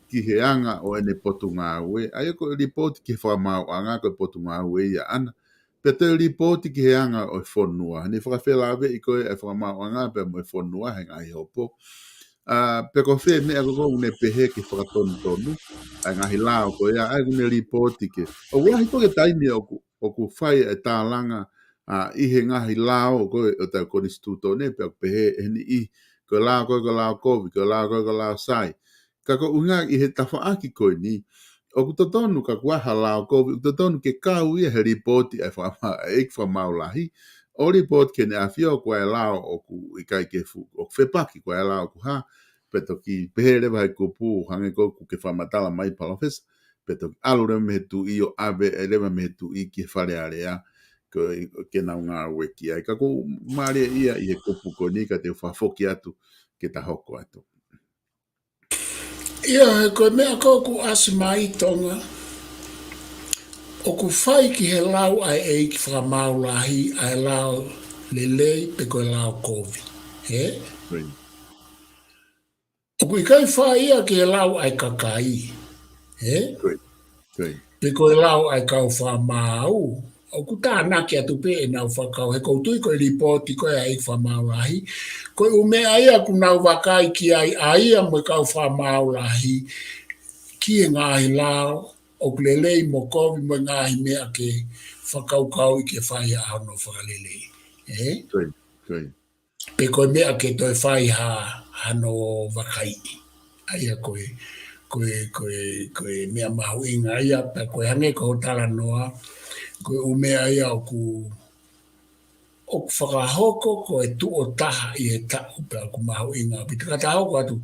ki he anga ʻo ʻene potungāue. ʻA ia ko e lipooti ki he fakamaauʻanga ko e potungāue ia ʻana. Pea toe lipooti ki he anga ʻo e fonua. Ne fakafelāveʻi ko ē ʻa e fakamaauʻanga pea mo e fonua he ngaahi hopo. ʻA, pea ko fē meʻa ko ē ʻoku ne pehē ke fakatonutonu ʻa e ngaahi lao ko ia, ʻa ia ʻoku ne lipooti ki ai. ʻOku lahi pē e taimi ʻoku, ʻoku fai e tālanga, ʻa, ʻi he ngaahi lao ko ē ʻo e Konisitūtone, pea ʻoku pehē ʻe he niʻihi, ko e lao ko ē ko e lao kovi, ko e lao ko ē ko e lao sai. Ka ko e ʻuhinga ʻi he tafaʻaki ko eni, ʻoku totonu ka kuo ʻi ai ha lao kovi, ʻoku totonu ke kau ia he lipooti ʻa e fakama-, ʻa e ʻEiki Fakamaau Lahi, ʻo lipooti ki heʻene ʻAfio ko e lao ʻoku ʻikai ke fu-, ʻoku fepaki, ko e lao ʻoku hā, pea toki pehē leva he kupu, hangē ko ē ʻoku ke fakamatala mai Palōfesa, pea toki ʻalu leva mei he Tuʻi ʻo ʻave leva mei he Tuʻi ki he Fale Alea, ko e, ke nau ngāue ki ai. Ka ʻoku mālieʻia ʻi he kupu ko eni ka te u fakafoki atu ke ta hoko atu. ʻIo, he ko e meʻa ko ē ʻoku ʻasi mai Tonga, ʻoku fai ki he lao ʻa e ʻEiki Fakamaau Lahi ʻa e lao lelei pe ko e lao kovi. Ē? Right. ʻOku ʻikai fai ia ki he lao ʻa e kakai. Ē? Right. Right. Pe ko e lao ʻa e kau fakamaau. ʻoku tānaki atu pē ʻenau fakakaukau, he ʻoku ou tui ko e lipooti ko ē ʻa e ʻEiki Fakamaau Lahi, ko e ʻū meʻa ia ʻoku nau vakai ki ai ʻa ia mo e kau fakamaau lahi, ki he ngaahi lao ʻoku lelei mo kovi mo e ngaahi meʻa ke fakakaukauʻi ke fai ʻa hono fakalelei. Ē? Ko ia, ko ia. Pe ko e meʻa ke toe fai ha, hano vakaiʻi. ʻA ia ko e, ko e, ko e, ko e meʻa mahuʻinga ia, pea ko e hangē ko hoʻo talanoa, ko e ʻū meʻa ia ʻoku, ʻoku fakahoko ko e tuʻo taha ʻi he taʻu pea ʻoku mahuʻinga ʻaupito. Ka ta hoko atu,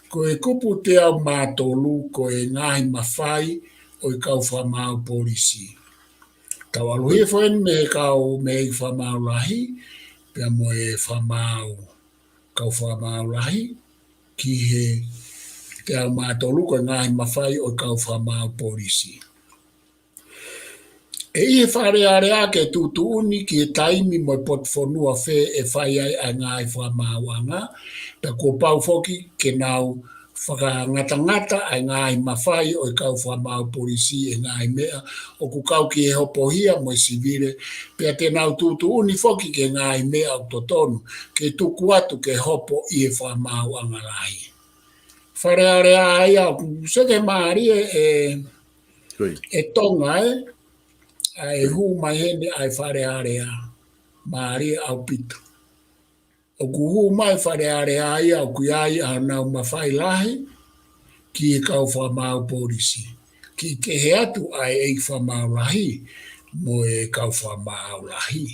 ko e kupu teau mā tolu ko e ngaahi mafai ʻo e kau fakamaau polisi. Tau ʻalu hifo eni mei he kau mei he fakamaau lahi, pea mo e fakamaau, kau fakamaau lahi, ki he teau mā tolu ko e ngaahi mafai ʻo e kau fakamaau polisi. ʻE ʻi he Fale Alea ke tuʻutuʻuni ki he taimi mo e potu fonua fē ʻe fai ai ʻa e ngaahi fakamaauʻanga, pea kuo pau foki ke nau fakangatangata ʻa e ngaahi mafai ʻo e kau fakamaau polisi ʻi he ngaahi meʻa ʻoku kau ki he hopohia mo e sivile, pea te nau tuʻutuʻuni foki ki he ngaahi meʻa ʻoku totonu ke tuku atu ke hopo ʻi he fakamaauʻanga lahi. Fale Alea ia ʻoku seke mālie ē, ē Tonga ē, ʻa e hū mai heni ʻa e Fale Alea, mālie ʻaupito. ʻOku hū mai Fale Alea ia ʻoku ʻi ai ʻa honau mafai lahi ki he kau fakamaau polisi, kiʻi kehe atu ʻa e ʻEiki Fakamaau Lahi mo e kau fakamaau lahi.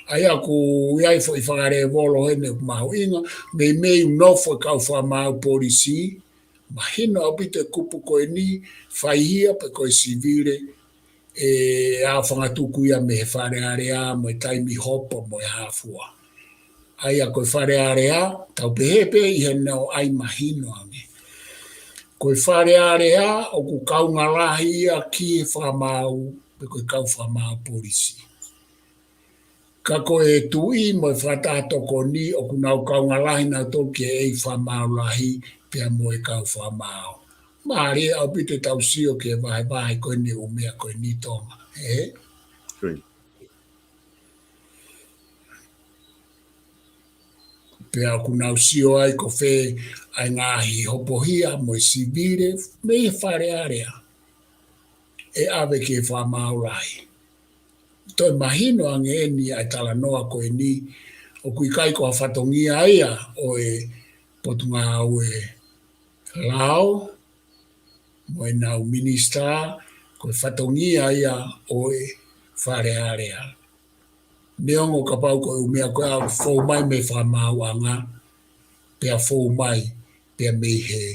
ʻA ia ʻoku ʻi ai foʻi fakalēvolo heni ʻoku mahuʻinga, meimei ʻoku nofo e kau fakamaau polisi, mahino ʻaupito e kupu ko eni, faihia pe ko e sivile, ʻe aofangatuku ia mei he Fale Alea mo e taimi hopo mo e hā fua. ʻA ia ko e Fale Alea, tau pehē pē ʻi heʻene ʻai mahino ange. Ko e Fale Alea ʻoku kaunga lahi ia ki he fakamaau, pe ko e kau fakamaau polisi. Ka ko e tuʻi mo e fakataha tokoni ʻoku nau kaunga lahi nautolu ki he ʻEiki Fakamaau Lahi pea mo e kau fakamaau. Mālie ʻaupito ʻetau sio ki he vahevahe ko eni ʻū meʻa ko eni Tonga, ē? Pea ʻoku nau sio ai ko fē ʻa e ngaahi hopohia mo e sivile mei he Fale Alea ʻe ʻave ki he Fakamaau Lahi. Toe mahino ange eni ʻa e talanoa ko eni, ʻoku ʻikai ko ha fatongia ia ʻo e Potungāue Lao mo ʻenau minisitā, ko e fatongia ia ʻo e Fale Alea. Neongo kapau ko e ʻū meʻa ko ia ʻoku fou mai mei he fakamaauʻanga, pea fou mai pea mei he,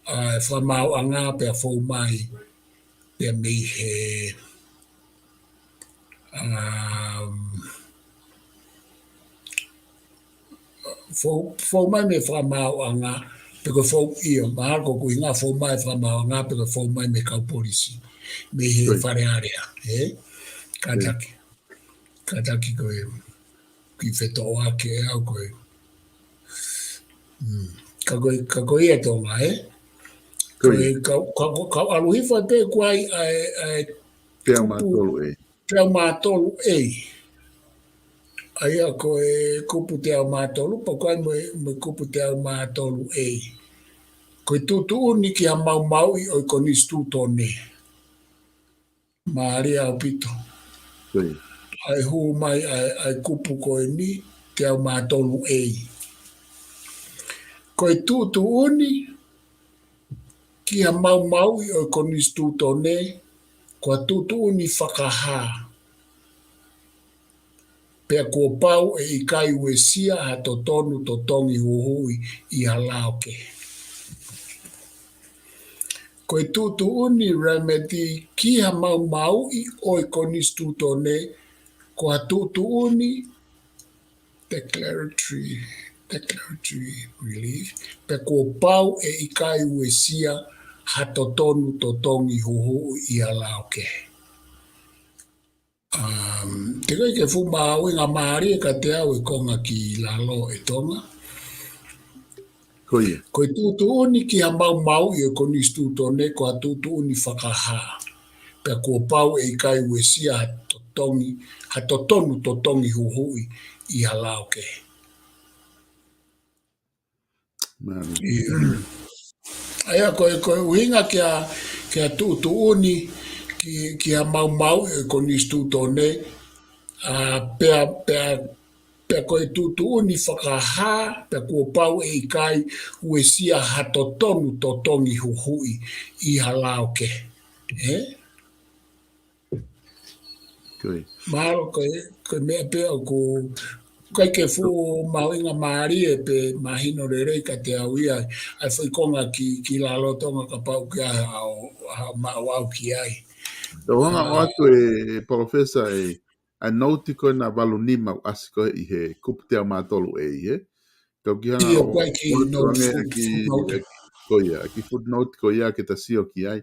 ʻa e fakamaauʻanga pea fou mai pea mei he, um, fou, fou mai mei he fakamaauʻanga, pe ko e fou ʻio, mahalo ko e ʻuhinga fou mai fakamaauʻanga, pe ko e fou mai mei he kau polisi, mei he Fale Alea, ē? Kātaki. Kātaki ko e kiʻi fetoʻoaki ʻe au ko e. Mm. Ka ko e, ka ko ia Tonga, ē? Ko e, ka, ka, ka ʻalu hifo pē ʻoku ʻi ai ʻa e, ʻa e teau mā tolu ē. Teau mā tolu ē. ʻA ia ko e kupu teau mā tolu, pea ko e mo e, mo e kupu teau mā tolu ē. Ko e tuʻutuʻuni ki ha maumauʻi ʻo e konisitūtone. Mālie ʻaupito. ʻA e hū mai ʻa e, ʻa e kupu ko eni, teau mā tolu ē. Ko e tuʻutuʻuni ki ha maumauʻi ʻo e konisitūtone, ko ha tuʻutuʻuni fakahā. Pea kuo pau ʻe ʻikai uesia ha totonu totongi huhuʻi ʻi ha lao kehe. Ko e tuʻutuʻuni remedy ki ha maumauʻi ʻo e konisitūtone, ko ha tuʻutuʻuni declaratory, declaratory relief, pea kuo pau ʻe ʻikai uesia ha totonu totongi huhuʻi ʻi ha lao kehe. Um, te kai ke fuʻu mahuʻinga mālie kiate au e konga ki lalo ē Tonga. Ko ia. Ko e tuʻutuʻuni ki ha maumauʻi ʻo e konisitūtone ko ha tuʻutuʻuni fakahā. pea kuo pau ʻe ʻikai uesia ha totongi, ha totonu totongi huhuʻi ʻi ha lao kehe. ʻIo. ʻA ia ko e, ko e ʻuhinga kia, kia tuʻutuʻuni ki, kia maumau e konisitūtone, ʻa, pea, pea, pea ko e tuʻutuʻuni fakahā, pea kuo pau ʻe ʻikai uesia ha totonu totongi huhuʻi ʻi ha lao kehe. ʻE? Mālō, ko e, ko e meʻa pē ʻoku ʻikai ke fuʻu mahuʻinga mālie pe mahino lelei kiate au ia, ʻa e foʻi konga ki, ki lalo Tonga kapau ʻoku ʻi ai haʻo, haʻo maʻu au ki ai. Tau hanga ʻo ʻoatu e, e Palōfesa e, ʻa e nouti ko ena valu nima ʻoku ʻasi ko ē ʻi he kupu teau mā tolu ʻe, ʻe? Kau ki hanga ʻo ʻoatu ange ki, ko ia, ki footnote ko ia ke ta sio ki ai.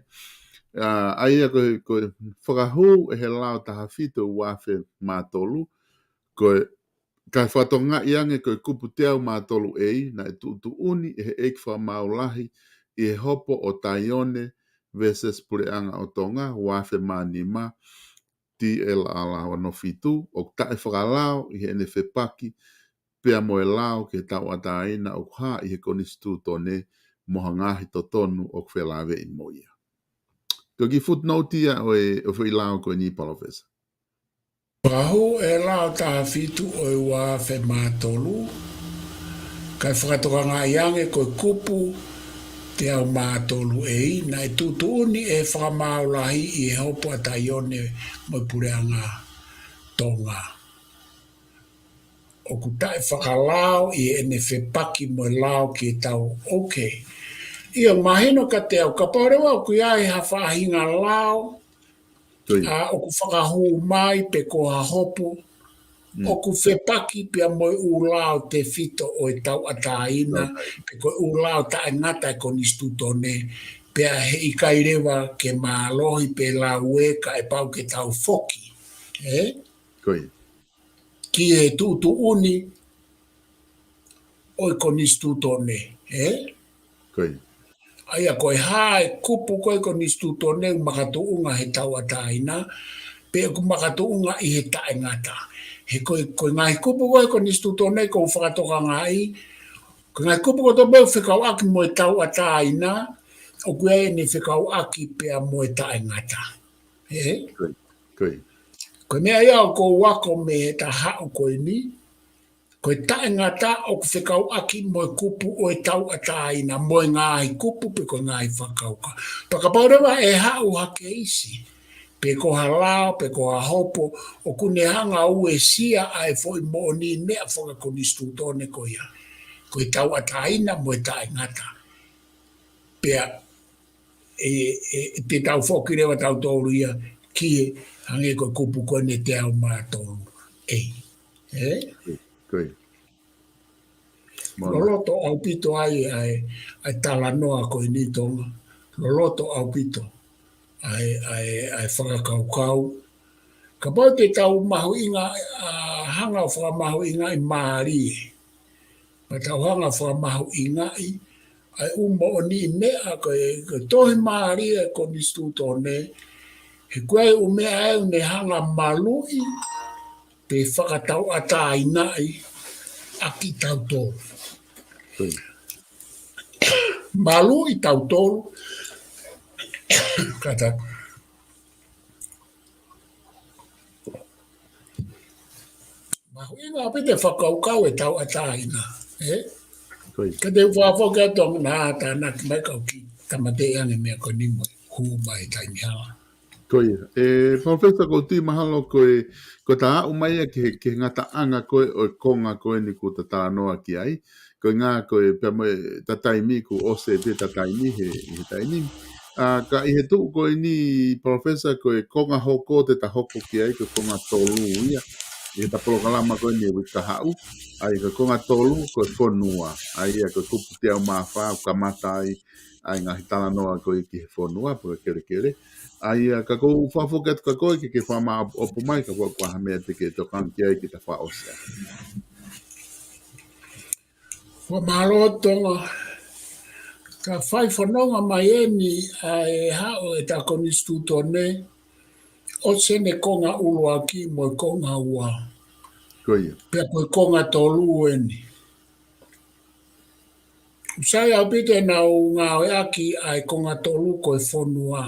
ʻA, ʻa ia ko e, ko e fakahū ʻe he lao taha fitu ua afe mā tolu, ko e, kae fakatokangaʻi ange ko e kupu teau mā tolu ʻe, naʻe tuʻutuʻuni ʻe he ʻEiki Fakamaau Lahi ʻi he hopo ʻo Taione versus Puleʻanga ʻo Tonga, ua afe mā nima, T L R ono fitu, ʻoku taʻefakalao ʻi heʻene fepaki pea mo e lao ki he tauʻatāina ʻoku hā ʻi he konisitūtone mo ha ngaahi totonu ʻoku felāveʻi mo ia. Ko e kiʻi footnote ia ʻo e, ʻo e foʻi lao ko eni Palōfesa. Fakahū ʻe he lao taha fitu ʻo e ua afe mā tolu, kae fakatokangaʻi ange ko e kupu teau mā tolu ʻe, naʻe tuʻutuʻuni ʻe he Fakamaau Lahi ʻi he hopo ʻa Taione mo e Puleʻanga Tonga. ʻOku taʻefakalao ʻi heʻene fepaki mo e lao ki he tau, okay. ʻIo, mahino kiate au, kapau leva ʻoku ʻi ai ha faʻahinga lao, ʻa, ʻoku fakahū mai pe ko ha hopo, ʻoku fepaki pea mo e ʻū lao tefito ʻo e tauʻatāina, pe ko e ʻū lao taʻengata e konisitūtone, pea heʻikai leva ke mālohi pe laue kae pau ke tau foki. ʻE? Ki he tuʻutuʻuni ʻo e konisitūtone, ʻe? ʻA ia ko e hā e kupu ko e konisitūtone ʻoku makatuʻunga he tauʻatāina, pe ʻoku makatuʻunga ʻi he taʻengata. He ko e, ko e ngaahi kupu ko e konisitūtone ʻoku fakatokangaʻi, ko e ngaahi kupu ko e tō pē ʻoku fekauʻaki mo e tauʻatāina, ʻoku ʻi ai ʻene fekauʻaki pea mo e taʻengata. ʻE? Ko e meʻa ia ʻoku ou ako mei he taha haʻu ko eni, ko e taʻengata ʻoku fekauʻaki mo e kupu ʻo e tauʻatāina, mo e ngaahi kupu pe ko e ngaahi fakakaukau. Pea kapau leva ʻe haʻu ha keisi, pe ko ha lao, pe ko ha hopo, ʻoku ne hanga ʻo uesia ʻa e foʻi moʻoniʻi meʻa fakakonisitūtone ko ia. Ko e tauʻatāina mo e taʻengata. Pea ʻe, ʻe, ʻe te tau foki leva tautolu ia ki he hangē ko e kupu ko eni teau mā tolu ʻe. ʻE? Loloto ʻaupito ai ʻa e, ʻa e talanoa ko eni Tonga. Loloto ʻaupito ʻa e, ʻa e, ʻa e fakakaukau. Kapau te tau mahuʻinga, ʻa, hanga ʻo fakamahuʻingaʻi mālie. Pea tau hanga ʻo fakamahuʻingaʻi ʻa e ʻū moʻoniʻi meʻa ko e, ko e tohi mālie e konisitūtone, he ko e ʻū meʻa ʻe ʻoku ne hanga maluʻi pe fakatauʻatāinaʻi ʻa kitautolu. Maluʻi tautolu, kata. Mahuʻinga ʻaupito e fakakaukau e tauʻatāina, ʻe? Ka te u fakafoki atu ʻa e tānaki mai kau kiʻi tāmateʻi ange meʻa ko eni mo e hū mai taimi hala. Ko ia. ʻE, Palōfesa, ʻoku ou tui mahalo ko e, ko e ta aʻu mai ia ki he, ki he ngataʻanga ko e, ʻo e konga ko eni kuo ta talanoa ki ai. Ko e ngā ko e pea mo e ta taimi kuo ʻosi pē ta taimi he, he taimi. ʻA, ka ʻi he tuʻu ko eni, Palōfesa, ko e konga hoko te ta hoko ki ai, ko e konga tolu ia. ʻI he ta polokalama ko eni uike kahaʻu. ʻA ia ko e konga tolu, ko e fonua. ʻA ia ko e kupu teau mā fā, kamata ai, ʻa e ngaahi talanoa ko e ki he fonua, pe ko e kelekele. ʻA ia ka ʻoku ou fakafoki atu kia koe ke ke fakamāʻopoʻopo mai, kapau ʻoku ʻi ai ha meʻa te ke tokanga ki ai ke ta fakaʻosi ai. Fakamālō Tonga, ka fai fononga mai eni ʻa e haʻu e ta konisitūtone, ʻOsi ʻene konga ʻuluaki mo e konga ua. Ko ia. Pea ko e konga tolu eni. ʻOku sai ʻaupito ʻenau ngāueʻaki ʻa e konga tolu ko e fonua.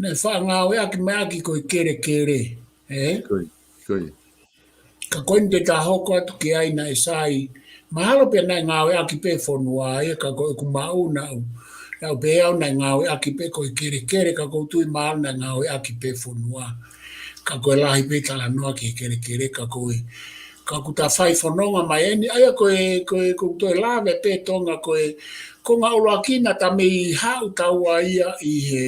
Naʻe faʻa ngāueʻaki mai ʻaki ko e kelekele. Ē? Ko ia. Ko ia. Ka ko eni te ta hoko atu ki ai naʻe sai. Mahalo pē naʻe ngāueʻaki pē fonua ia ka ko ʻeku maʻu naʻu. Naʻu pē au naʻe ngāueʻaki pē ko e kelekele ka ʻoku ou tui mahalo naʻe ngāueʻaki pē fonua. Ka ko e lahi pē talanoa ki he kelekele ka ko e. Ka ʻoku ta fai fononga mai eni. ʻA ia ko e, ko e, ʻoku ou toe lave pē Tonga ko e, konga ʻuluaki naʻa ta mei haʻu taua ia ʻi he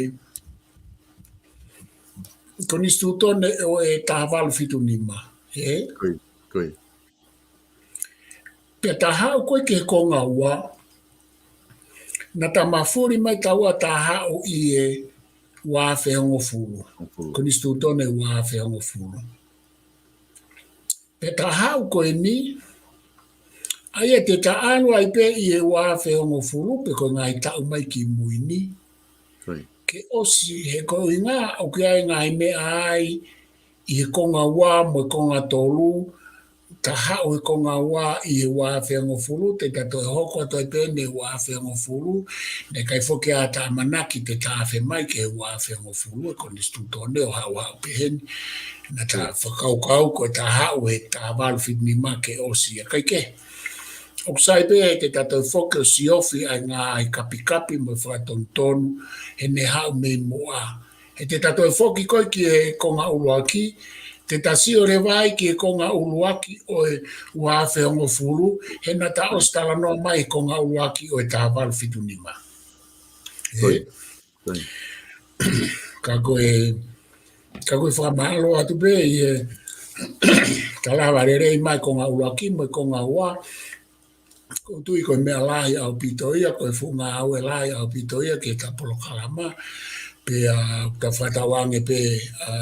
Konisitūtone ʻo e taha valu fitu nima. Ē? Ko ia, ko ia. Pea ta haʻu ko ē ki he konga ua, naʻa ta mafuli mai taua ta haʻu ʻi he ua afe hongofulu. Hongofulu. Konisitūtone ua afe hongofulu. Pea ta haʻu ko eni, ʻa ia te ta ʻalu ai pē ʻi he ua afe hongofulu, pe ko e ngaahi taʻu mai ki mui ni. Ko ia. Ke ʻosi he ko e ʻuhinga, ʻoku ʻi ai ngaahi meʻa ai, ʻi he konga ua mo e konga tolu, ta haʻu he konga ua ʻi he ua afe hongofulu, te ta toe hoko atu ai pē eni he ua afe hongofulu, naʻe ʻikai foki ʻa ta ʻamanaki te ta afe mai ki he ua afe hongofulu, ʻa e Konisitūtone ʻo haʻuhaʻu pē heni, naʻa ta fakakaukau ko e ta haʻu he taha valu fitu nima ke ʻosi ia ʻikai ke. ʻOku sai pē te ta toe foki ʻo siofi ʻa e ngaahi kapikapi mo e fakatonutonu, he ne haʻu mei muʻa. He te ta toe foki ko ē ki he konga ʻuluaki, te ta sio leva ai ki he konga ʻuluaki ʻo e ua afe hongofulu, he naʻa ta ʻosi talanoa mai he konga ʻuluaki ʻo e taha valu fitu nima. Ko ia. Ko ia. Ka ko e, ka ko e fakamālō atu pē ʻi he ta lava lelei mai konga ʻuluaki mo e konga ua, ʻoku ou tui ko e meʻa lahi ʻaupito ia, ko e fuʻu ngāue lahi ʻaupito ia ki heʻeta polokalama, pea ta fakatauange pē, ʻa,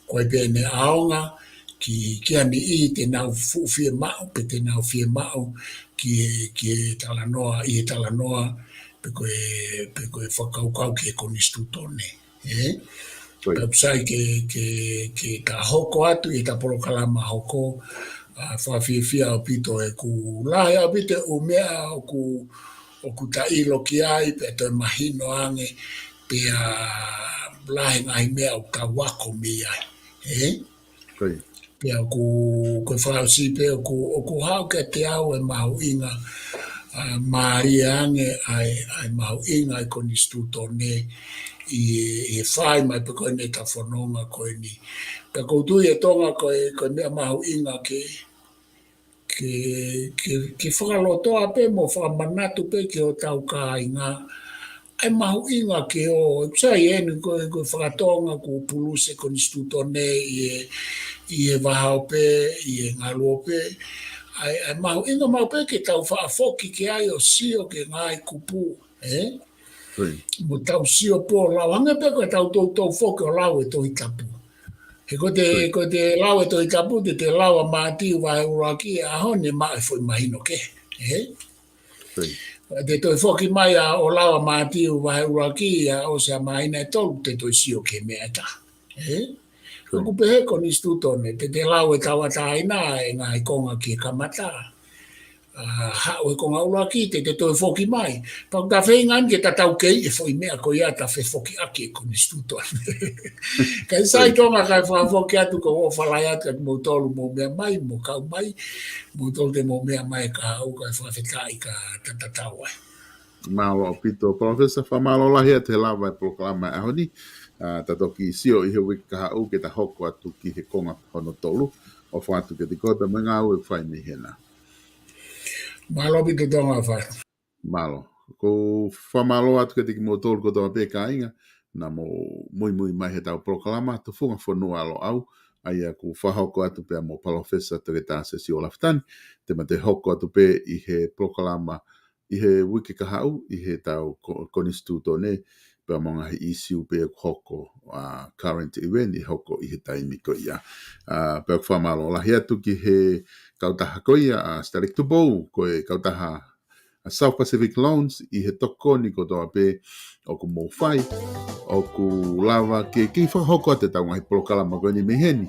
ko e pē ʻene ʻaonga, ki, ki ha niʻihi te nau fuʻu fiemaʻu, pe te nau fiemaʻu, ki he, ki he talanoa, ʻi he talanoa, pe ko e, pe ko e fakakaukau ki he Konisitūtone. Ē? Ko ia. Pea ʻoku sai ke, ke, ke ta hoko atu ʻi heʻeta polokalama hoko, ʻa, fakafiefia ʻaupito ʻeku lahi ʻaupito e ʻū meʻa ʻoku, ʻoku ta ʻilo ki ai, pea toe mahino ange, pea lahi ngaahi meʻa ʻoku tau ako mei ai. Ē? Ko ia. Pea ʻoku, ko e fakaʻosi pē ʻoku, ʻoku haʻu kiate au e mahuʻinga, ʻa, mālie ange ʻa e, ʻa e mahuʻinga ʻa e Konisitūtone ʻi, ʻi he fai mai pē ko eni ʻeta fononga ko eni. Pea ʻoku ou tui ʻe Tonga ko e, ko e meʻa mahuʻinga ke, ke, ke, ke fakalotoa pē mo fakamanatu pē ki hotau kāinga. ʻA e mahuʻinga ke ō, ʻoku sai eni ko e, ko e fakatonga ʻoku pulusi e Konisitūtone ʻi he, ʻi he vahaope, ʻi he ngaluope. ʻA e, ʻa e mahuʻinga maʻu pē ke tau faʻa foki ki ai ʻo sio ki he ngaahi kupu, ē? Ko ia. Mo tau sio pē ʻo lau, hangē pē ko ʻetau toutou foki ʻo lau e Tohi Tapu. He ko ʻete, ko ʻete lau e Tohi Tapu, te te lau ʻa Mātiu vahe ʻuluaki he ʻaho ni ʻe maʻu e foʻi mahino kehe, ē? Ko ia. Te toe foki mai ʻo lau ʻa Mātiu vahe ʻuluaki he ʻosi ʻa e māhina ʻe tolu te toe sio ki he meʻa ʻe taha. Ē? Ko ia. ʻOku pehē Konisitūtone, te te lau e tauʻatāina e ngaahi konga ki he kamata. ʻA, haʻu he konga ʻuluaki, te te toe foki mai. Pea ʻoku ta feinga eni ke ta taukei e foʻi meʻa ko ia ta fefokiʻaki e Konisitūtone. Kae sai Tonga kae fakafoki atu ko e ʻofa lahi atu kiate kimoutolu mou meʻa mai, mou kau mai, moutolu te mou meʻa mai ka haʻu kae fakafetaʻi ka ta tatau ai. Mālō ʻaupito, Palōfesa, fakamālō lahi atu he lava e polokalama e ʻaho ni. ʻA, ta toki sio ʻi he uike kahaʻu ke ta hoko atu ki he konga hono tolu. ʻOfa atu kiate koe pea mo e ngāue ʻoku fai mei hena. Mālō ʻaupito Tonga fa. Mālō. ʻOku ou fakamālō atu kiate kimoutolu kotoa pē kāinga, naʻa mou muimui mai heʻetau polokalama, Tufunga Fonua Loʻau, ʻa ia ʻoku fakahoko atu pea mo Palōfesa Toketā Siosiua Lafitani, te ma toe hoko atu pē ʻi he polokalama ʻi he uike kahaʻu, ʻi heʻetau ko-, Konisitūtone, pea mo e ngaahi ʻīsiu pē ʻoku hoko, ʻa, current event ʻe hoko ʻi he taimi ko ia. ʻA, pea ʻoku fakamālō lahi atu ki he kautaha ko ia, ʻa, Sitaleki Tupou, ko e kautaha South Pacific Loans ʻi he tokoni kotoa pē ʻoku mou fai, ʻoku lava ke, ke fakahoko atu ʻetau ngaahi polokalama ko eni mei heni.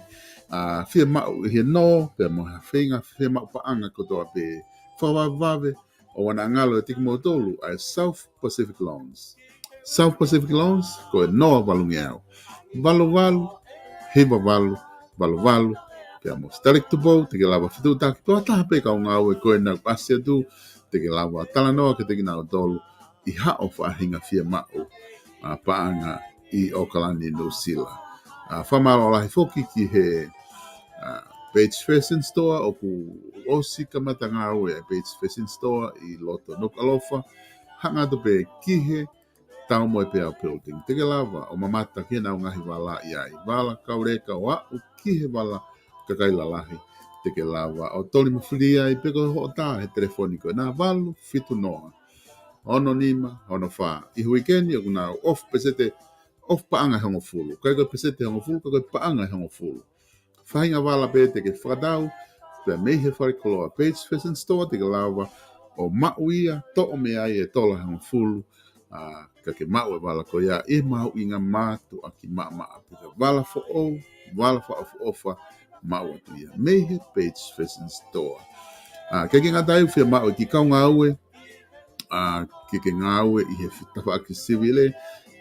ʻA, fiemaʻu ʻi he nō, pea mo ha feinga, fiemaʻu paʻanga kotoa pē fakavavevave, ʻoua naʻa ngalo ʻiate kimoutolu ʻa e South Pacific Loans. South Pacific Loans, ko e noa valungeau. Valu valu, hiva valu, valu valu, pea mo Static to Bow, te ke lava fetuʻutaki, toa taha pē kau ngāue ko ena ʻoku ʻasi atu, te ke lava talanoa kiate kinautolu ʻi haʻo faʻahinga fiemaʻu, ʻa, paʻanga ʻi ʻAokalani, Nuʻusila. ʻA, fakamālō lahi foki ki he, ʻa, Page Fashion Store, ʻoku ʻosi kamata ngāue ʻa e Page Fashion Store ʻi loto Nukuʻalofa, hanga atu pē ki he Taumoepeau Building. Te ke lava ʻo mamata ki heʻenau ngaahi vala ʻi ai. Vala kauleka ʻo aʻu ki he vala kakai lalahi. Te ke lava ʻo toli mo fili ai pē ko hoʻo tā he telefoni ko ena valu fitu noa, ono nima, ono fā. ʻI he uike ni ʻoku nau off pēseti, off paʻanga ʻe hongofulu. ʻIkai ko e pēseti ʻe hongofulu, ka ko e paʻanga ʻe hongofulu. Faʻahinga vala pē te ke fakatau, pea mei he fale koloa Page Fashion Store te ke lava ʻo maʻu ia, toʻo mei ai e tola ʻe hongofulu, ʻa, ka ke maʻu e vala ko ia ʻi he mahuʻinga mātuʻaki maʻamaʻa pē. Vala foʻou, vala fakaʻofoʻofa, maʻu atu ia mei he Page Fashion Store. ʻA, ʻikai ke ngata ai, fiemaʻu e kiʻi kau ngāue, ʻa, ke ke ngāue ʻi he fi-, tafaʻaki sivile,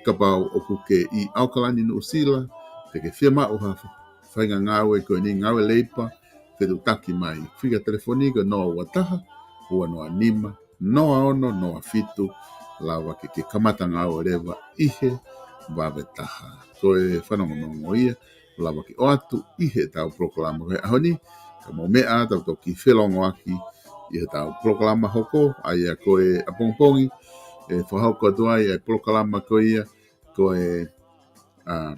kapau ʻoku ke ʻi ʻAokalani, Nuʻusila, te ke fiemaʻu ha fa-, faʻahinga ngāue ko eni, ngāue leipa, fetuʻutaki mai. Fika telefoni ko e noa ua taha, ua noa nima, noa ono noa fitu, lava ke ke kamata ngāue leva ʻi he vave taha. Ko e fanongonongo ia, lava ke ʻoatu ʻi heʻetau polokalama ko e ʻaho ni, ka mou meʻa tau toki felongoaki ʻi heʻetau polokalama hoko, ʻa ia ko e ʻapongipongi, ʻe fakahoko atu ai ʻa e polokalama ko ia, ko e, ʻa,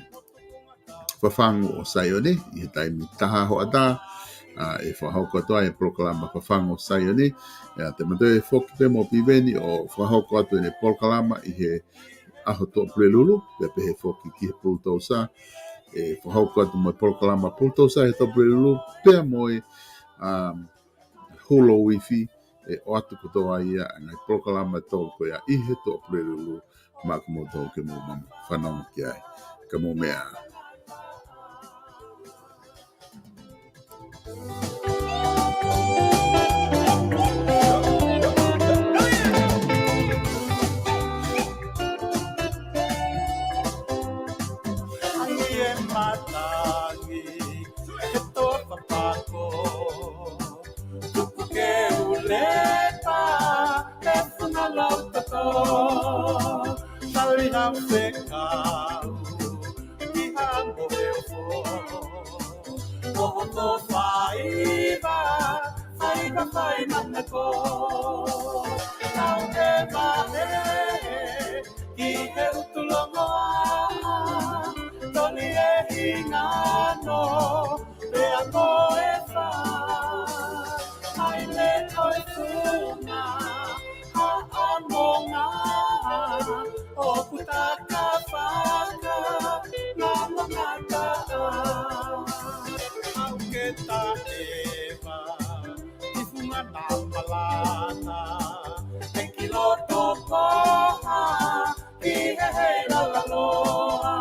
Fafangu ʻo Saione, ʻi he taimi taha hoʻatā, ʻa, ʻe fakahoko atu ai e polokalama Fafangu ʻo Saione, ʻa, te ma toe foki pē mo Piveni ʻo fakahoko atu ʻene polokalama ʻi he ʻaho Tuʻapulelulu, pea pehē foki ki he Pulutousa, ʻe fakahoko atu mo e polokalama Pulutousa he Tuʻapulelulu, pea mo e, um, Hulo Wifi, ʻe ʻoatu kotoa ia ʻa e ngaahi polokalama ʻe tolu ko ia ʻi he Tuʻapulelulu, maʻa kimoutolu ke mou mamaʻo fanongo ki ai. Ka mou meʻa. Ai e matangi, e toa papako, tupu ke ulepa, e funa lau tato, tali na fekau, ʻi ha moheofo. Ko hoto faiva, faiva fainanako. Nau te vahe, ki he utu longoaʻa, toli e hingano, pea ko e fā. Ai le ko e tuna, ha ʻamonga, ʻoku takafaka, na mangata. Au ke taʻeva, ʻi funga na malata, ʻe ki loto paha, ʻi he hei lalaloa,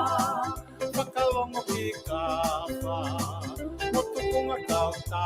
fakalongo ki kafa, mo tukunga kautā.